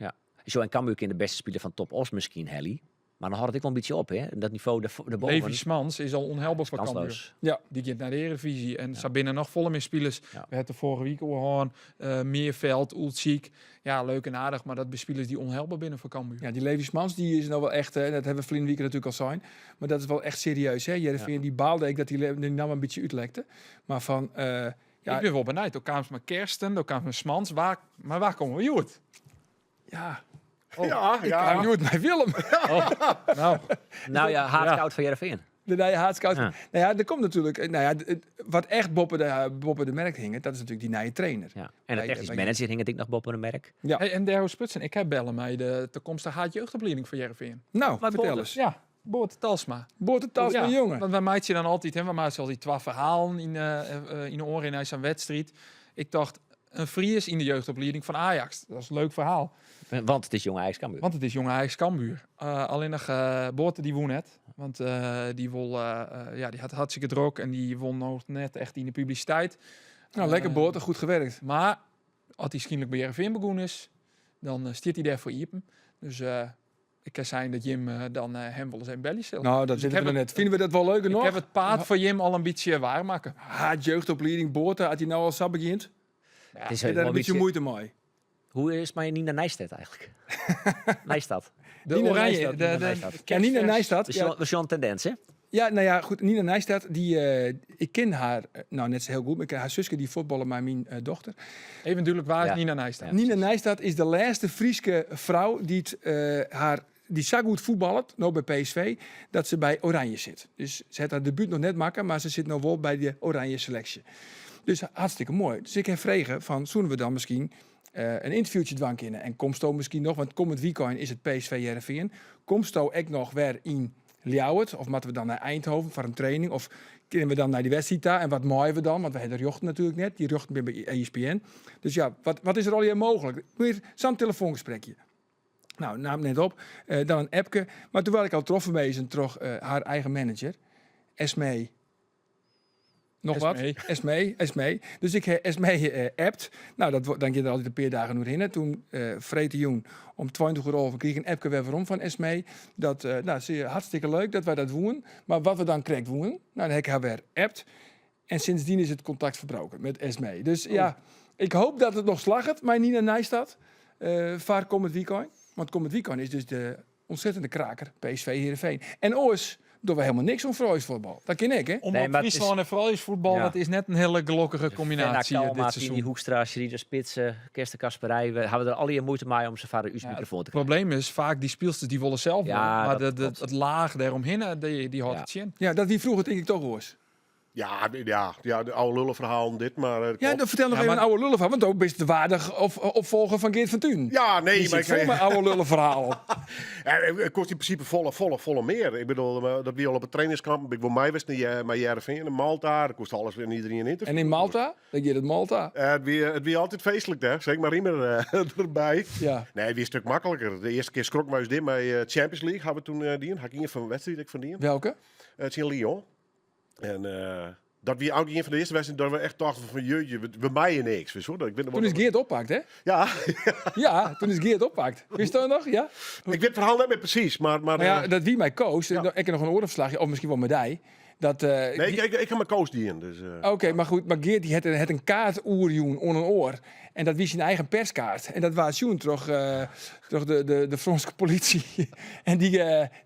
Zo, en Cambuur kan de beste speler van Top Os misschien, Helly. Maar dan houdt het ik wel een beetje op, hè? Dat niveau daarboven. Levi Smans is al onhelbaar voor Cambuur. kansloos. Die gaat naar de Eredivisie. En Sabine nog volle meer spelers. Ja. We hebben de vorige week al gewoon eh, Meerveld, Oeltziek. Ja, leuk en aardig, maar dat bespelers die onhelbaar binnen voor Cambuur. Ja, die Levi Smans die is nou wel echt, hè, dat hebben we verleden week natuurlijk al zijn. Maar dat is wel echt serieus. Hè? Heerenveen, die baalde ik dat die, die nam een beetje uitlekte. Maar van, ja, Ik ben wel benieuwd. Ook kwam met Kersten, ook kwam met Smans. Waar, maar waar komen we Joert? ja, ja, ik ja. ja. Joert naar Willem. Nou, Nou ja, haatscout van Heerenveen. De nieuwe haatscout. Ja. Nou ja, er komt natuurlijk, nou ja, wat echt boppen de, boppen de merk hing, dat is natuurlijk die nieuwe trainer. Ja. En de Bij- technisch bij- manager hing het ik nog boven een merk. Ja. Hey, en Daryl Sputsen, ik heb bellen mij de toekomstige haat jeugdopleiding van Heerenveen. Nou, Maar vertel Boorten. eens. Ja, Boort Talsma. Boort de tas Ja, van jongen. Want wij maakten dan altijd, hè, wij maakten altijd twee verhalen in, in de oren in zijn wedstrijd. Ik dacht, een Fries in de jeugdopleiding van Ajax. Dat is een leuk verhaal. Want het is jonge Ajax Cambuur. Want het is jonge Ajax Cambuur. Alleen nog Boorten die won het. Want die, won, ja, die had hartstikke druk en die won nog net echt in de publiciteit. Nou, lekker Boorten, goed gewerkt. Maar als hij schijnlijk bij Heerenveen begonnen is, dan stiert hij daar voor Iepen. Dus ik kan zijn dat Jim dan hem wel eens een bellen stelt. Nou, dat Dus ik zitten we heb nog net. Vinden we dat wel leuker Ik nog? heb het paard voor Jim al een beetje waarmaken. Haat jeugdopleiding Boorten, had hij nou al sap begint? Het is Heb je wel daar een beetje moeite mee? Hoe is mijn Nina Nijstad eigenlijk? Nijstad. De Nina Oranje, Nijstad, de, Nina de, Nijstad. Ja, Nina Nijstad. We Ja, zijn een tendens, hè? ja, nou ja, goed. Nina Nijstad, die, ik ken haar, nou net zo heel goed, maar ik ken haar zusje die voetballen maar mijn dochter. Even duidelijk, waar is Ja. Nina Nijstad? Ja. Nina Nijstad is de laatste Frieske vrouw die het, haar, die zo goed voetballt, nou bij PSV, dat ze bij Oranje zit. Dus ze heeft haar debuut nog net maken, maar ze zit nou wel bij de Oranje selectie. Dus hartstikke mooi. Dus ik heb vregen van, zoenen we dan misschien een interviewtje dwang kunnen? En komst u misschien nog, want komend weekend is het PSV Heerenveen. Komst u ook nog weer in Ljouwert? Of moeten we dan naar Eindhoven voor een training? Of kunnen we dan naar die wedstrijd daar? En wat maaien we dan? Want we hebben de jochten natuurlijk net. Die jochten bij ESPN. Dus ja, wat is er al hier mogelijk? Weer zo'n telefoongesprekje. Nou, naam net op. Dan een appje. Maar toen werd ik al troffen wezen door haar eigen manager. Esmee. Nog wat? Esmee. Esmee, Esmee. Dus ik heb Esmee appt. Nou, dat dan gaat er altijd een paar dagen door in. Toen vreten jong om 20 uur over kreeg ik een appje weer waarom van Esmee. Dat, nou, zie je, hartstikke leuk dat wij dat doen. Maar wat we dan krijgen doen, nou, dan heb ik haar weer appt. En sindsdien is het contact verbroken met Esmee. Dus ja, ik hoop dat het nog slaagt, maar Nina Nijstad. Vaar komend weekend. Want komend weekend is dus de ontzettende kraker PSV Heerenveen. En oors doen we helemaal niks om voetbal. Dat ken ik, hè? Omdat Nee, maar het is- Friesland en vooral is voetbal, Ja. dat is net een hele gelukkige combinatie Fenna dit Kalma, seizoen. Tini Hoekstra, Sherida Spitsen, Kirsten Kasperij. We hebben er al je moeite mee om ze vader uw Ja, microfoon te Het probleem is vaak die speelsters die willen zelf Ja, wel, maar dat de, de, klopt. het laag daaromheen, die houdt Ja. het zin. Ja, dat wie vroeger denk ik toch oors. Ja, ja, ja, de oude lullenverhaal dit, maar... Ja, klopt. dan vertel nog Ja, even maar- een oude lullenverhaal. Want ook best de waardig opvolger van Geert van Tuun. Ja, nee, Die maar zit ik, vol met oude lullenverhalen. Ja, het kost in principe volle, volle, volle meer. Ik bedoel, dat wie al op het trainingskamp. Ik wil mij was niet maar Heerenveen in Malta. Dat kost alles weer iedereen een interview. En in Malta? Dan je dat Malta. Het wie altijd feestelijk, hè? Zeg maar Riemer erbij. Ja. Nee, het wie een stuk makkelijker. De eerste keer schrok mij dit bij Champions League. Hebben we toen die. Had ik een van de wedstrijd ik van die. Welke? Het is in Lyon. En dat wie ook een van de eerste wedstrijden dat we echt dachten van jeetje, we maaien niks. Weet je wel? Ik weet nog Toen wel- is Geert oppakt, hè? Ja, Ja, toen is Geert oppakt. Wist je dat nog? Ja? ik weet het verhaal net meer precies, maar, Maar ja, dat wie mij koos, Ja. ik heb nog een oorverslagje, of misschien wel met die. Dat, nee, die- ik heb mijn koos die in. Dus, Oké, maar goed, maar Geert die had een, het een kaart oerjoen onder een oor. En dat wie zijn eigen perskaart. En dat was toen toch, toch de Franse politie. en die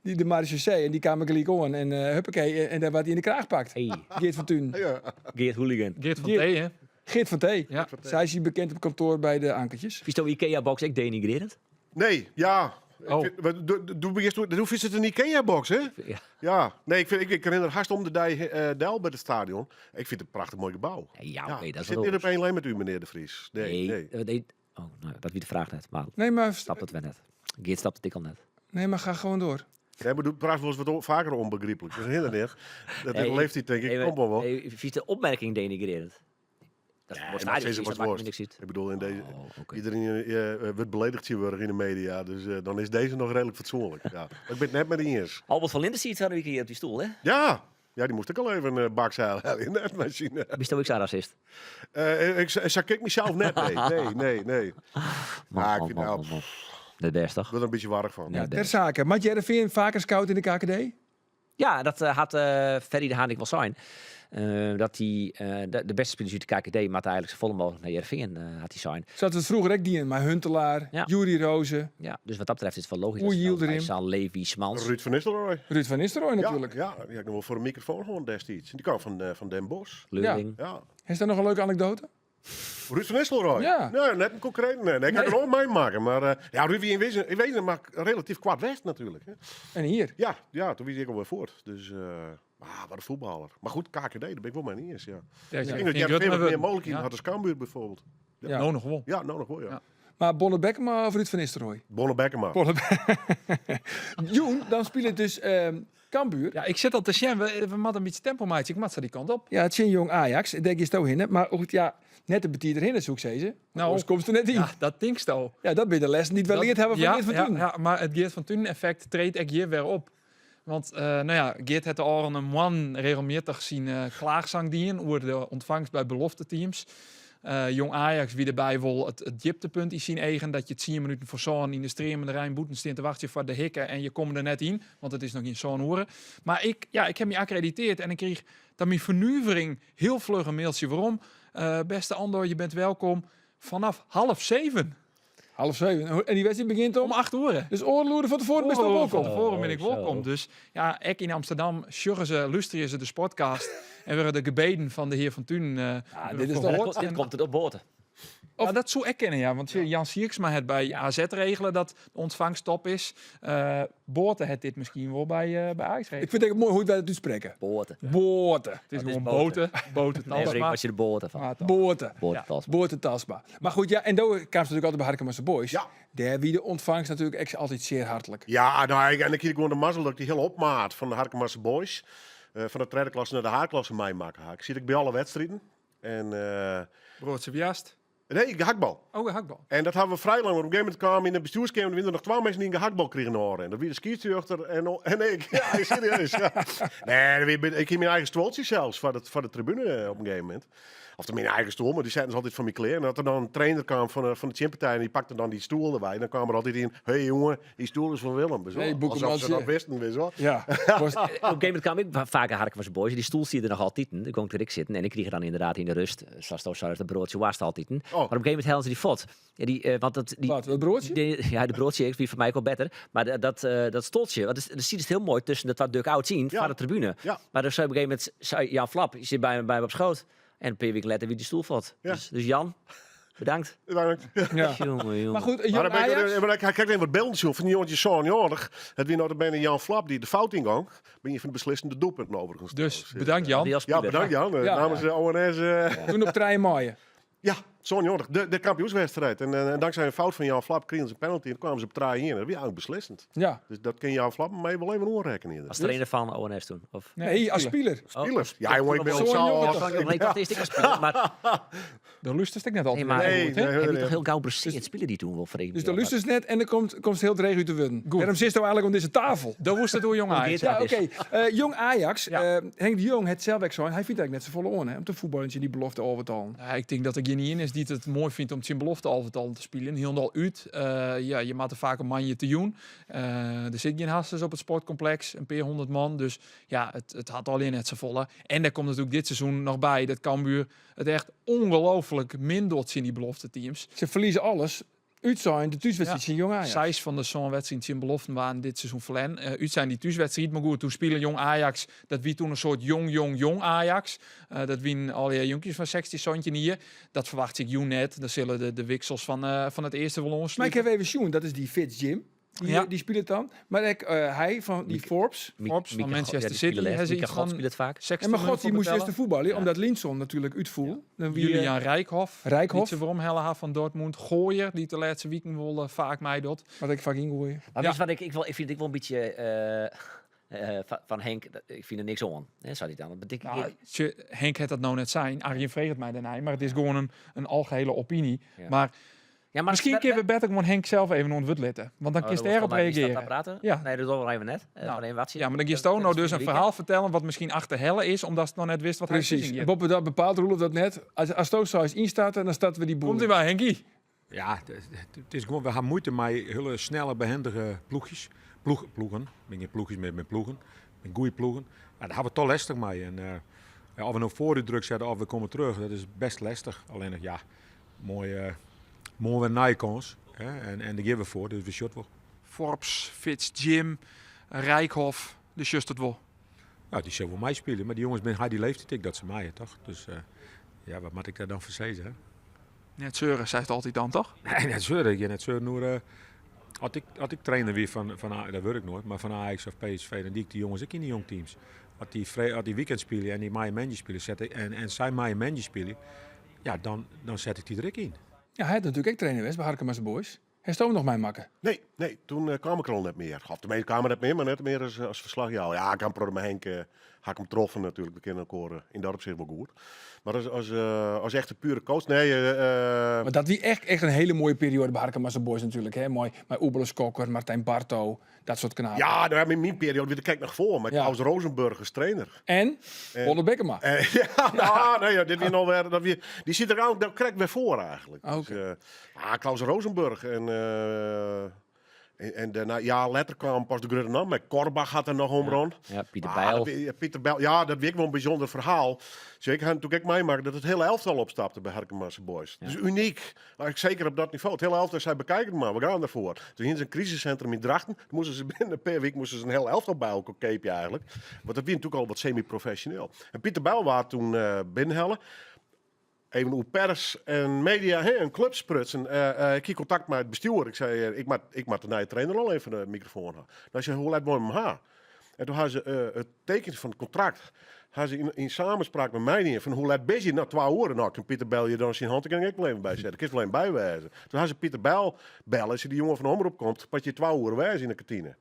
de marechaussee. En die kwamen gelijk on. En huppakee, en daar werd hij in de kraag gepakt. Hey, Geert van Tuun. Ja. Geert Hooligan. Geert van Geert- T, hè? Geert van Thee. Ja. Sy is hier bekend op kantoor by de Ankertjes. Is de IKEA-box ek denigrerend? Nee, ja. Ik Oh. vind- wat, doe- doe- doe eerst- Doe is het een Ikea-box, hè? Ja. Ja. Nee, ik, vind, ik, ik herinner haast om de dij Del bij het stadion. Ik vind het een prachtig mooi gebouw. Ja, oké, dat ik is zit wat niet op anders. één lijn met u, meneer De Vries. Nee, nee. Nee. Oh, nou, dat wie de vraag net. Maar Nee, maar, snap het wel net. Geert snapt het ik al net. nee, maar ga gewoon door. Nee, maar doe praat wel eens wat vaker onbegrijpelijk. Dat is heel net. Dat Nee, leeft hij, denk ik. Nee, maar- Komt wel wel. Nee, vies de opmerking denigrerend. Dat Nee, is maar stadion, ze is dat wat maakt me worst. niks uit. Ik bedoel, in deze, Oh, oké. iedereen wordt beledigd zien worden in de media. Dus dan is deze nog redelijk fatsoenlijk. Ja. Maar ik ben het net met die eens. Albert van Linden ziet van de week hier op die stoel, hè? Ja. Ja, die moest ik al even een bakzeil halen in de machine. Bist ook zo'n racist? Ik zag ik mezelf net. Nee, nee, nee. nee. Man, Maar ik man, vind man, nou, man, man. De best, toch? Ik word er een beetje warrig van. Ja. Ja, ter zake. Matt Heerenveen vaker scout in de KKD? Ja, dat had Ferry de Haan ik wel zijn. Dat hij de beste spelers uit de KKD, maar eigenlijk zo volle mogelijk naar Heerenveen had hij zijn. Zat het vroeger ook die in, maar Huntelaar, Ja. Juri Rozen, Ja, dus wat dat betreft is het wel logisch. Oei, dat ze dan Yildirim. bij San Levi, Smans. Ruud van Nistelrooy. Ruud van Nistelrooy natuurlijk. Ja, ja, die had ik nog wel voor een microfoon gewoon destijds. Die kwam van Den Bosch. Leuring. Ja. Is daar nog een leuke anekdote? Ruud van Nistelrooy. Ja. Nee, net een concreet. Nee, nee, ik kan het ook meemaken. Maar ja, Ruud in wezen, in wezen maar relatief kwart west natuurlijk. Hè. En hier. Ja, ja, toen wist ik alweer voort. Dus, maar wat een voetballer. Maar goed, KKD, daar ben ik wel mee niet eens. Ja. Ja, Ik denk dat jij veel meer mogelijkheden had als Cambuur bijvoorbeeld. Ja. Nou, nog wel. Ja, nou nog wel, ja. Ja. Maar Bonne Bekkema of Ruud van Nistelrooy? Bonne Bekkema. Bonne Joen, dan speelt het dus Cambuur. Ja, ik zit al te zien. We moeten een beetje tempo maken. Ik moet ze die kant op. Ja, het is jong Ajax. Ik denk je zo hinnen. Maar goed, ja, net een betier erin, zoek ze. Nou, Nou, komt er net in. Ja, Ja, dat denk ik al. dat ben je de les niet wel geleerd hebben van ja, Geert van ja, Tuin. ja, maar het Geert van Tuin effect treedt ik hier weer op. Want nou ja, Geert had al een man regelmatig zien klaagzang dienen over de ontvangst bij belofte teams. Jong Ajax wie erbij wil het dieptepunt is zien eigen dat je 10 minuten voor zo'n in de streamende Rijn boeten staan te wachten voor de hikken en je komt er net in, want het is nog in zo'n horen. Maar ik, ja, ik heb me accrediteerd en ik kreeg dat mijn vernuvering heel vlug een mailtje waarom. Beste Andor, je bent welkom vanaf 6:30. 6:30. En die wedstrijd begint om Om 8 uur. Dus oorloeren van tevoren best wel Oorloren welkom. Van tevoren ben ik Oh, zo. welkom. Dus ja, ik in Amsterdam sjuggen ze, luisteren ze de sportcast en werden de gebeden van de heer Van Thun. dit is toch- Dit Hoort. komt- Dit komt het op boten. Ja, dat zou ik kennen, ja. Want Jan Sierksma het bij AZ regelen dat de ontvangst top is. Boorten het dit misschien wel bij Ajax regelen. Ik vind het mooi hoe wij het uitspreken. Boten. Boorten. Het is Dat is gewoon boten. boten. Boten, Nee, Talsma. was je de boten van. Maar toch. Boorten. Boten Talsma. Boorten Talsma. Maar goed, ja, en daar kwam ze natuurlijk altijd bij Harkemasse Boys. Ja. Daar wie de ontvangst natuurlijk ex altijd zeer hartelijk. Ja, nou, en ik kreeg gewoon de mazzel dat ik die hele opmaat van de Harkemasse Boys van de tweede klasse naar de H-klasse meemaken. Ik zit ik bij alle wedstrijden. En, Broodse Biast. nee, gehaktbal. Oh, een hakbal. En dat hadden we vrij lang. Want op een gegeven moment kwamen in de bestuurskamer er nog 12 mensen die een gehaktbal kregen horen. En dat wie de skiertuchter en ik. Ja, serieus. Ja. Nee, ik heb mijn eigen stoeltje zelfs voor de tribune op een gegeven moment. Of mijn eigen stoel, maar die zetten ze altijd van mijn kleren. En dat er dan een trainer kwam van de gympartij en die pakte dan die stoel erbij. En dan kwam er altijd in, hé hey, jongen, die stoel is van Willem. Weet je wel. Hey, Alsof ze boekenmansje. dat wisten, weet je wel. Ja. Was, Op een gegeven moment kwam ik vaker Harkemasse Boys. Die stoel zie je er nog altijd. in. Dan kon ik er ik zitten. En ik kreeg dan inderdaad in de rust, zoals het zo de broodje was het altijd. Maar op een gegeven moment halen ze die fot. Ja, die, want dat, die, wat, dat broodje? Ja, de broodje, ik wie voor mij ook wel beter. Maar dat stoltje, want het ziet het heel mooi tussen dat wat duck-out zien Ja. van de tribune. Ja. Maar dus op een gegeven moment zei Jan Flap, die zit bij me op schoot. En een paar weken later wie die stoel valt. Ja. Dus Jan, bedankt. Bedankt. Ja. Jongen, jongen. Maar goed, Maar jong dan ben ik, Ajax. maar ik kijk even wat beelden zien van die jongetje zo'n jarig. Het wie nou bijna Jan Flap die de fout inging. Ben je van de beslissende doelpunten overigens. Dus trouwens. bedankt Jan. Die als Ja, speler. bedankt Jan. Ja. Namens de ONS. Toen op trein maaien. Ja, zo'n jarig. De kampioenswedstrijd. En dankzij een fout van Jan Flap kregen ze een penalty en kwamen ze op traai in. Dat was eigenlijk beslissend. Ja. Dus dat kun Jan Flap mee wel even oorrekken hier. Als trainer van ONS toen. Of? Nee, als speler. Spelers. Ja, jongen, ik ben Zo'n al jongen zo. toch? Nee, ik dacht eerst ik als speler, maar De luistert ik net altijd. Nee, maar- Nee, goed, hè? nee, heb je nee. toch heel gauw blesseerd spelen die toen wel vreemd. Dus de lust is net en dan komt heel het regen uit de wun. Goed. Daarom zit hij eigenlijk om deze tafel. Dat was het door jong Ajax. Ja, dat oké. is. Jong Ajax, Ja. Henk de Jong, het zelf zo. Hij vindt eigenlijk net zo volle oren, hè, om te voetballen in die belofte overtal. Ja, ik denk dat er geen in is die het mooi vindt om zijn belofte al te spelen. Heel uit. Ja, je maakt er vaak een manje te doen. Er zit geen hasters op het sportcomplex, een paar honderd man. Dus ja, het had al in het z'n volle. En daar komt natuurlijk dit seizoen nog bij dat Cambuur het echt ongelooflijk min doet in die belofte teams. Ze verliezen alles. Útsein de thúswedstriid tsjin Jong Ajax. Seis fan de sân wedstriden tsjin beloften waarden dit seizoen ferlern. Útsein dy thúswedstriid, mar goed, toen spile Jong Ajax, dat wie toen in soart jong, jong, jong Ajax. Dat wienen allegear jonkjes fan 16, 17 jier. Dat ferwachtsje ik jûn net. Dan sille de wiksels fan it earste wol Mar ik oanslute. ha even sjoen, dat is dy Fitz Jim. Die, Ja. die spilet dan. Mar ek hy fan dy Forbes. Forbes fan Manchester City. Mieke Ha se Mieke iets God fan spilet faak. 16 En maar miljoen god, die foar moest betelle. eerst te voetballen, Ja. omdat Linson natuurlijk útfoel. Dan wie, Julian Rijkhoff. Rijkhoff. Dy't se weromhelle ha fan Dortmund. Gooijer, dy't de lêste wiken wol faak meidocht. Wat ik vaak ingooien. Maar Ja. witst wat ik, ik, wol, ik fyn it ek wol in bytsje fan Henk, ik fyn der niks oan. Hè, sei hy dan. Dat betekent Nou, ik- tsje, Henk hat dat no net sein. Arjen freget my dêrnei, mar it is gewoan in algehele opiny. Ja. Mar Ja, maar miskien kinne we better gewoan Henk sels even oan it wurd litte. Want dan Oh, kinst dan dêrop wolst dan reagearje. praten? Ja. Nee, dat dogge we even net. Nou, Van even wat Ja, mar dan giest no dus in ferhaal fertellen wat miskien achterhelle is, omdatst noch net witst wat hy Precies. sizzen giet. Boppe dat bepaalt Roelof dat net. As do seist ynstarten, dan starte we dy boel. Komt-ie mar, Henkie. Ja, it is gewoan, we ha muoite mei hiele snelle, behendige ploechjes. Ploech, ploegen, bin gjin ploechjes mear, bin ploegen. Bin goede ploegen. Ja, dêr ha we it toch lestich mei. En, ja, of we no foarút druk sette of we komme terug, dat is best lestich. Allinnich, ja, moai, moarn wer in nije kâns. Hè? En dêr gean we foar, dus we sjogge wol. Forbes, Fitz, Jim, Rijkhoff, do sjochst it wol. Ja, dy sille wol meispylje, mar dy jonges binne ha dy leeftiid ek dat se meie, toch? Dus ja, wat moat ik dêr dan foar sizze, hè? Net seure, seist altyd dan, toch? Nee, net seure. Ik gean net seuren oer, as ik, as ik trainer wie fan A-, dat wurd ik noait, mar fan Ajax of PSV, dan die ik dy jonges ek yn de jong teams. As dy fre-, as dy weekend spylje en dy meie moandei spylje, set ik, en sy meie moandei spylje, ja, dan set ik dy der ek yn. Ja, hy hat natuerlik ek trainer west by Harkemase Boys. Hast do noch meimakke? Nee, nee, toen kwam ik er al net mear. Of tenminste, kwam er net mear, mar net mear as ferslachjouwer. Ja, ik ha in protte mei Henk, ha ik him troffen natuerlik. We kinne elkoar yn dat opsicht wol goed. Mar as echte pure coach, nee. Mar dat wie echt in hiele moaie perioade by Harkemase Boys natuerlik. Hè? Mei Oebele Skokker, Martijn Barto, dat soart knapen. Ja, nou, myn perioade wie der krekt noch foar, mei Klaus Rosenburg as trainer. En Wolle Bekkema. Ja, nou, nee, ja, dit wie noch wer, dat wie, dy siet der al krekt wer foar eigentlik. Oké. Dus, Klaus Rosenburg en dêrnei, ja, letter kaam pas de grutte naam. Mei Korbach hat der noch omrûn. Ja, Pieter Ah, Bijl. dat wie, ja, Pieter Bijl, ja, dat wie ek wol in bysûnder ferhaal. Dus ik ha natuerlik ek meimakke dat it hiele elftal opstapte by Harkemase Boys. Dat is unyk. Maar seker op dat nivo. It hiele elftal sei, bekijk it mar, we gean derfoar. Toen hiene se in krisiscentrum yn Drachten. Toen moasten se binnen in pear wiken moasten se in hiel elftal by elkoar keapje eigentlik. Want dat wie natuerlik al wat semi-profesjoneel. En Pieter Bijl waard toen binnenhelle. Even oer pers en media, hè, en clubs sprutsen. Ik hie kontakt mei it bestjoer. Ik sei, ik moat de nije trainer al even de microfoon ha. Nou, sei, hoe let wol je him ha? En toen ha se it teken fan it kontrakt ha se yn samenspraak mei my dien fan hoe let bin je? Nou, 2 oere. Nou, kin Pieter Bijl je dan syn hantekening ek wol even bysette. Kinst wol even by wêze. Toen ha se Pieter Bijl belle en sei, dy jonge fan de omrop komt, moat je 2 oere wêze yn de kantine.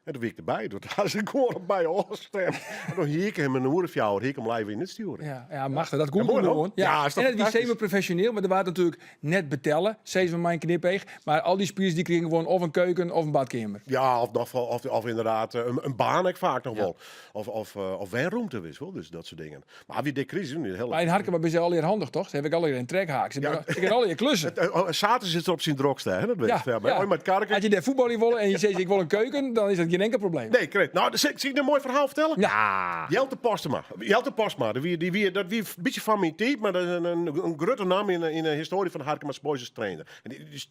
En toen wie ik derby. Toen ha se gewoan op my ôfstimd. En toen hie ik him in oere of fjouwer, hie ik him live yn it stjoeren. Ja, ja, machtig. Dat komt Ja, moai, toen hoor. gewoon. Ja. Ja, is toch En het wie fantastysk? semi-profesjoneel, mar der waard natuerlik net betelle. Sis mar mei in knipeach. Mar al dy spilers dy krigen gewoan of in keuken of in badkeamer. Ja, of, nog, of ynderdaad in baan ek faak noch wol. Of wenromte, witst wol. Dus dat soart dingen. Mar wie de krisis, nu heel Mar yn Harkema binne se allegear handich, toch? Se hawwe ek allegear in trekhaak. Se Ja. kinne allegear klussen. Het, oh, zaterdag zit er op zijn drokste, hè? Dat weet Ja, ik. Ja, maar ja. ooit met karken. As je dêr fuotbalje wolle en je sizze ik wol in keuken, dan is dat gjin inkel probleem. Nee, correct. Nou, sil ik in moai ferhaal fertelle? Ja. Jelte Postma. Jelte Postma, dat wie in bytsje fan myn tiid, mar dat is in grutte namme yn de histoarje fan de Harkemase Boys as trainer. En dy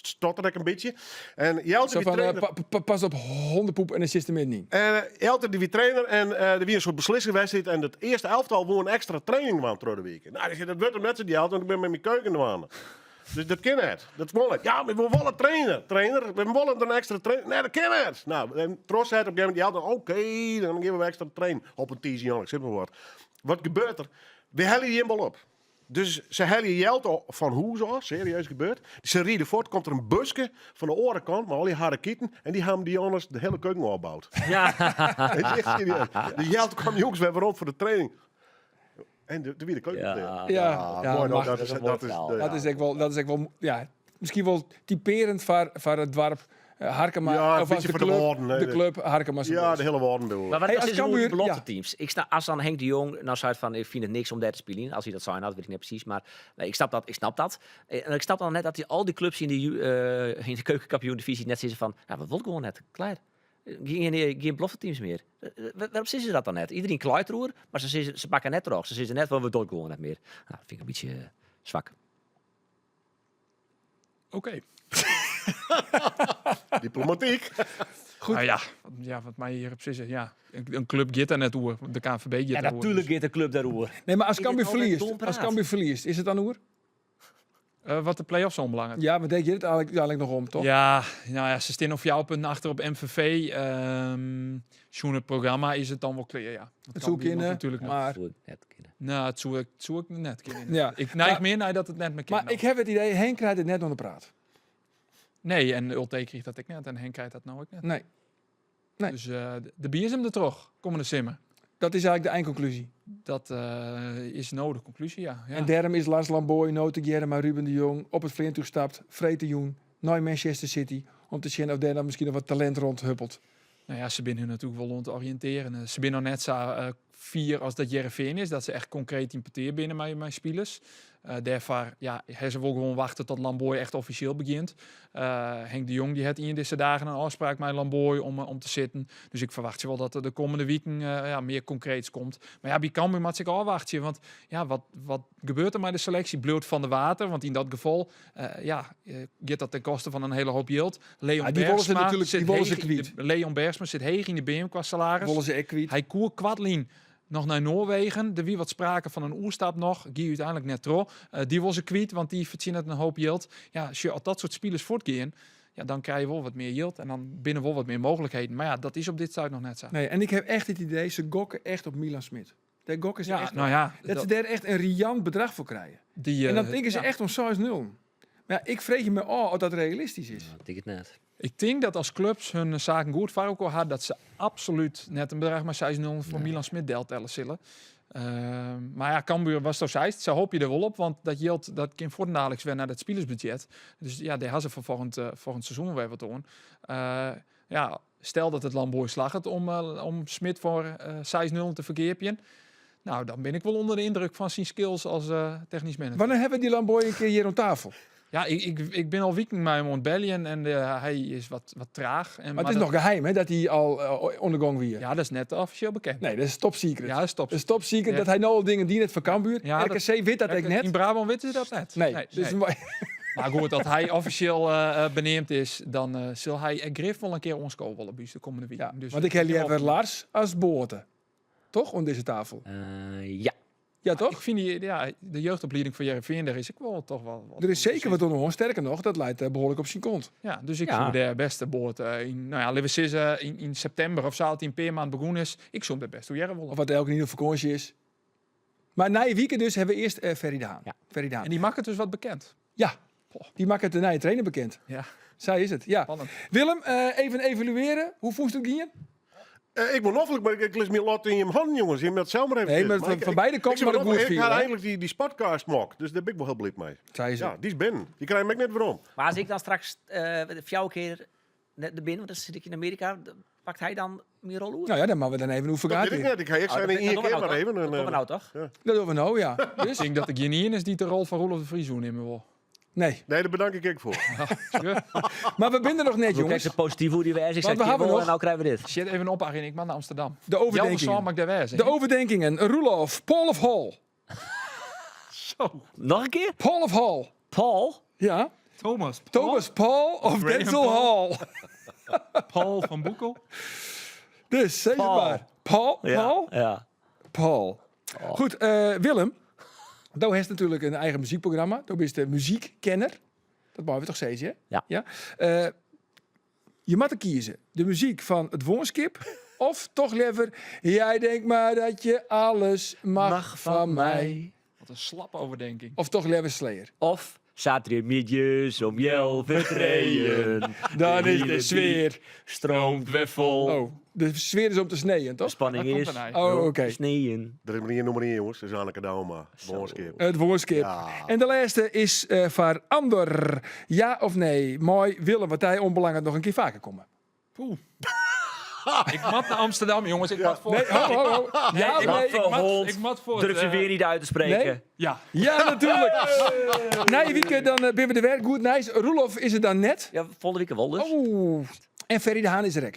stotterde ek in bytsje. En Jelte Zo wie van, trainer. pas op hondenpoep en dan zit er middenin. En Jelte die wie trainer en der wie in soart beslissingswedstriid en it earste elftal woe in ekstra training dwaan troch de wike. Nou, dy sei, dat wurdt him net, sei Jelte, want ik bin mei myn keuken dwaande. Dus dat kin net. Dat wol net. Ja, mar we wolle trainer. Trainer, we wolle in ekstra trainer. Nee, dat kin net. Nou, en troch sei op in gegeven momint Jelte, oké, dan gean we ekstra trainen. Op in tiisdei, ik sis mar wat. Wat gebeurt der? We helje jim wol op. Dus se helje Jelte fan hûs ôf, serieus gebeurd. Se ride fuort, komt der in buske fan de oare kant mei al dy harrekieten en dy hawwe dy anders de hiele keuken ôfboud. Ja. Dat is echt serieus. De Jelte kwam jûns wer werom foar de training. En doe wie de keuken Ja. klear. Ja, Ja, ja, moai, nou, machtig. dat is, Dat is een moai dat is ferhaal. de, Dat is ek wol, dat is ek wol, ja, miskien wol typearjend foar it doarp Harkema. Ja, in of bytsje as de foar de club, Wâlden, hè. de club Harkema. Ja, de hiele Wâlden bedoel ik. Mar wat Hey, is as dit oer Cambuur, de ja. belofteteams? Ik snap, as dan Henk de Jong nou seit fan ik fyn it niks om dêr te spyljen, as hy dat sein hat, wit ik net presys, mar nee, ik snap dat, ik snap dat. En ik snap dan net dat dy al dy clubs yn de keukenkampioen-divyzje net sizze fan, nou, we wolle gewoan net, klear. Gjin belofteteams mear. Wêrom sizze se dat dan net? Iderien kleit deroer, mar se sizze, se pakke net troch. Se sizze net fan, we dogge gewoan net mear. Nou, dat fyn ik in bytsje swak. Oké. Diplomatiek. Goed. Nou ja, ja, wat mij hier op zitten. Ja, een club gaat daar net oer. De KNVB gaat Ja, daar oer. natuurlijk gaat de club daarover. Nee, maar als Is Cambuur dit alweer verliest, dom als praat? Cambuur verliest, is het dan oer? Wat de play-offs onbelangrijk. Ja, maar denk je het eigenlijk, nog om, toch? Ja, nou ja, ze staan op jouw punt achter op MVV. Zo'n het programma is het dan wel clear, ja. Want Het zoek Cambuur in, moet hè? natuurlijk nog. Maar, Goed, net kunnen. Nou, het zoek ik, het zoek ik net kennen. Ja. Ik neig Maar- meer naar dat het net meer maar ik heb het idee, Henk krijgt het net onder de praat. Nee, en Ulte kreeg dat ik net en Henk krijgt dat nou ook net. Nee. Nee. Dus de bier is hem er terug, komende simmer. Dat is eigenlijk de eindconclusie. Dat is nou de conclusie, ja. ja. En daarom is Lars Lamboy, Noten maar Ruben de Jong op het vliegtuig stapt, Vreten Joen, naar Manchester City, om te zien of daar dan misschien nog wat talent rondhuppelt. Nou ja, ze binnen hun natuurlijk wel om te oriënteren. Ze binnen nog net zo vier als dat Jereveen is, dat ze echt concreet importeer binnen mijn, mijn spelers. Daarvoor, ja, hij ze wil gewoon wachten tot Lamboy echt officieel begint. Henk de Jong die had in deze dagen een afspraak met Lamboy om te zitten. Dus ik verwacht je wel dat er de komende weken ja, meer concreets komt. Maar ja, bij Cambuur moet ik al wachten. Want ja, wat gebeurt er met de selectie? Bloot van de water, want in dat geval ja, gaat dat ten koste van een hele hoop geld. Leon Ja, die willen ze Bergsma natuurlijk- zit die willen ze heeg in de- kwijt. Leon Bergsma zit heeg in de BM qua salaris. Wollen ze echt kwijt. Hij koer kwadlien nog naar Noorwegen. Er wie wat sprake van een oerstap nog. Gie uiteindelijk net tro. Die was ze kwijt, want die verdient het een hoop geld. Ja, als je al dat soort spelers voortgaan, ja, dan krijg je wel wat meer geld en dan binnen wel wat meer mogelijkheden. Maar ja, dat is op dit site nog net zo. Nee, en ik heb echt het idee, ze gokken echt op Milan Smit. Daar gokken ze Ja, echt nou ja, op. Dat ze daar echt een riant bedrag voor krijgen. die, en dan denken ze ja. echt om 6-0. Maar ja, ik vreeg me af of dat realistisch is. Nou, ik denk het net. Ik denk dat als clubs hun zaken goed voor elkaar hadden, dat ze absoluut net een bedrag maar 6-0 voor Milan Smit deel tellen zullen. Maar ja, Cambuur was toch zeist. Ze hoop je er wel op, want dat geld dat kan voor dadelijk weer naar het spelersbudget. Dus ja, daar hebben ze voor volgend seizoen weer wat doen. Ja, stel dat het Lamboy slaagt om Smit voor 6-0 te verkeerpjen. Nou, dan ben ik wel onder de indruk van zijn skills als technisch manager. Wanneer hebben we die Lamboy een keer hier om tafel? Ja, ik ben al weken met hem aan het bellen en hij is wat traag. En, Maar het is dat- nog geheim, hè, dat hij al ondergang weer. Ja, dat is net officieel bekend. Nee, dat is top secret. Ja, dat is top. Dat is top secret Ja. dat hij nou al dingen dient voor Cambuur. Ja, RKC weet dat ik net. In Brabant weten ze dat net. Nee, dus nee. Maar goed, dat hij officieel benoemd is, dan zal hij grif wel een keer ons komen wel de komende week. ja, Dus want ik heb liever Lars als Boorten. Toch? Onder deze tafel. Ja. Ja, toch? Ik vind die, ja, de jeugdopleiding van Jereveen, daar is ik wel toch wel. wat Er is zeker wat onder ons. Sterker nog, dat leidt behoorlijk op zijn kont. Ja, dus ik Ja. zou de beste boord in, nou ja, laten we zeggen, in september of zo, het in een maand begonnen is. Ik zou hem de beste hoe Jereveen Of wat elke nieuwe vakantie is. Maar na je weekend dus hebben we eerst Ferry de Haan. Ja. Ferry de Haan. En die maakt het dus wat bekend. Ja, die maakt het de nieuwe trainer bekend. Ja, Zij is het, ja. spannend. Willem, even evalueren. Hoe voest het gingen? Ik moet loffelijk, maar ik lees mijn lot in je hand, jongens. Je moet zelf maar even Nee, maar zitten. van beide kanten ik zit maar wel een goed Ik viel, had hè? eigenlijk die sportcast mok, dus daar ben ik wel heel blij mee. Zij is het. Ja, die is binnen. Die krijg ik net weer om. Maar als ik dan straks voor jou een keer net er binnen, want dan zit ik in Amerika, dan pakt hij dan meer rol oer? Nou ja, dan mag we dan even hoe Dat vergaat weet ik net. Ik ga ik Oh, zei dat- in dat één doen we keer nou maar toch? even. Dat En, doen we nou toch? Dat doen we nou, ja. Dus? Ik denk dat ik geen is die de rol van Roelof de Vries nemen wil. Nee. Nee, daar bedank ik ik voor. Maar we binden nog net, Kijk jongens. ze positief hoe die wijs. Ik Want zei we hebben kibbel nog- en nou krijgen we dit. Shit, even op, Arjen. Ik mag naar Amsterdam. De overdenkingen. mag ik daar wijzen. De overdenkingen. Roelof, Paul of Hall. Zo. Nog een keer? Paul of Hall. Paul? Ja. Thomas. Thomas Paul of Graham Denzel Paul. Hall. Paul van Boekel. Dus, zeg het Paul. maar. Paul, Ja. Paul, Ja. Paul. Goed, Willem. Do heeft natuurlijk een eigen muziekprogramma. Do is de muziekkenner. Dat mogen we toch steeds, hè? Ja. Ja. Je moet er kiezen. De muziek van het Woonskip of toch liever... Jij denkt maar dat je alles mag, van, mij. Wat een slappe overdenking. Of toch liever Slayer. Of zaterdagmiddags om jelve treien. Dan is de sfeer. Stroomt weer vol. Oh, de sfeer is om te sneeën, De toch? spanning Dat komt is. ernaar. Oh, oké. Sneeën. Er is maar één nummer één, jongens. Dat is Anneke Douma. Boonskip. Het Woonskip. Ja. En de laatste is voor Ander. Ja of nee? Mooi, Willem, wat hij onbelangrijk nog een keer vaker komen. Poeh. ik mat naar Amsterdam, jongens. Ik mat voor. Nee, ho, ho, ho. Ja of ik mat, nee? ik mat, Hond. ik mat voor. Durf het, ze weer niet uit te spreken. Nee? Ja. Ja, natuurlijk. Na je weekend dan ben we de werk. Goed, nice. Roelof is er dan net. Ja, volgende week wel dus. Oeh. En Ferry de Haan is er ook.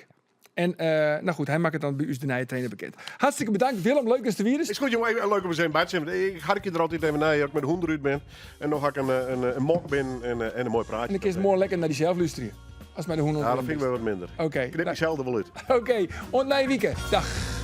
En eh, nou goed, hy makket dan by ús de nije trainer bekend. Hartstikke bedankt Willem, leuk datst der wiest. Is goed jongen, even leuk om eens even by te sitten. Ik harkje der altyd even nei as ik mei de hûn derút bin. En no ha ik in, eh, in, in mok binnen en, eh, en in moai praatsje. En dan kinst moai lekker nei dysels lústerje. Ast mei de hûn Ja, dat fyn ik wer wat minder. Oké. Knip dysels der wol út. Oké, oant nije wike. Dag.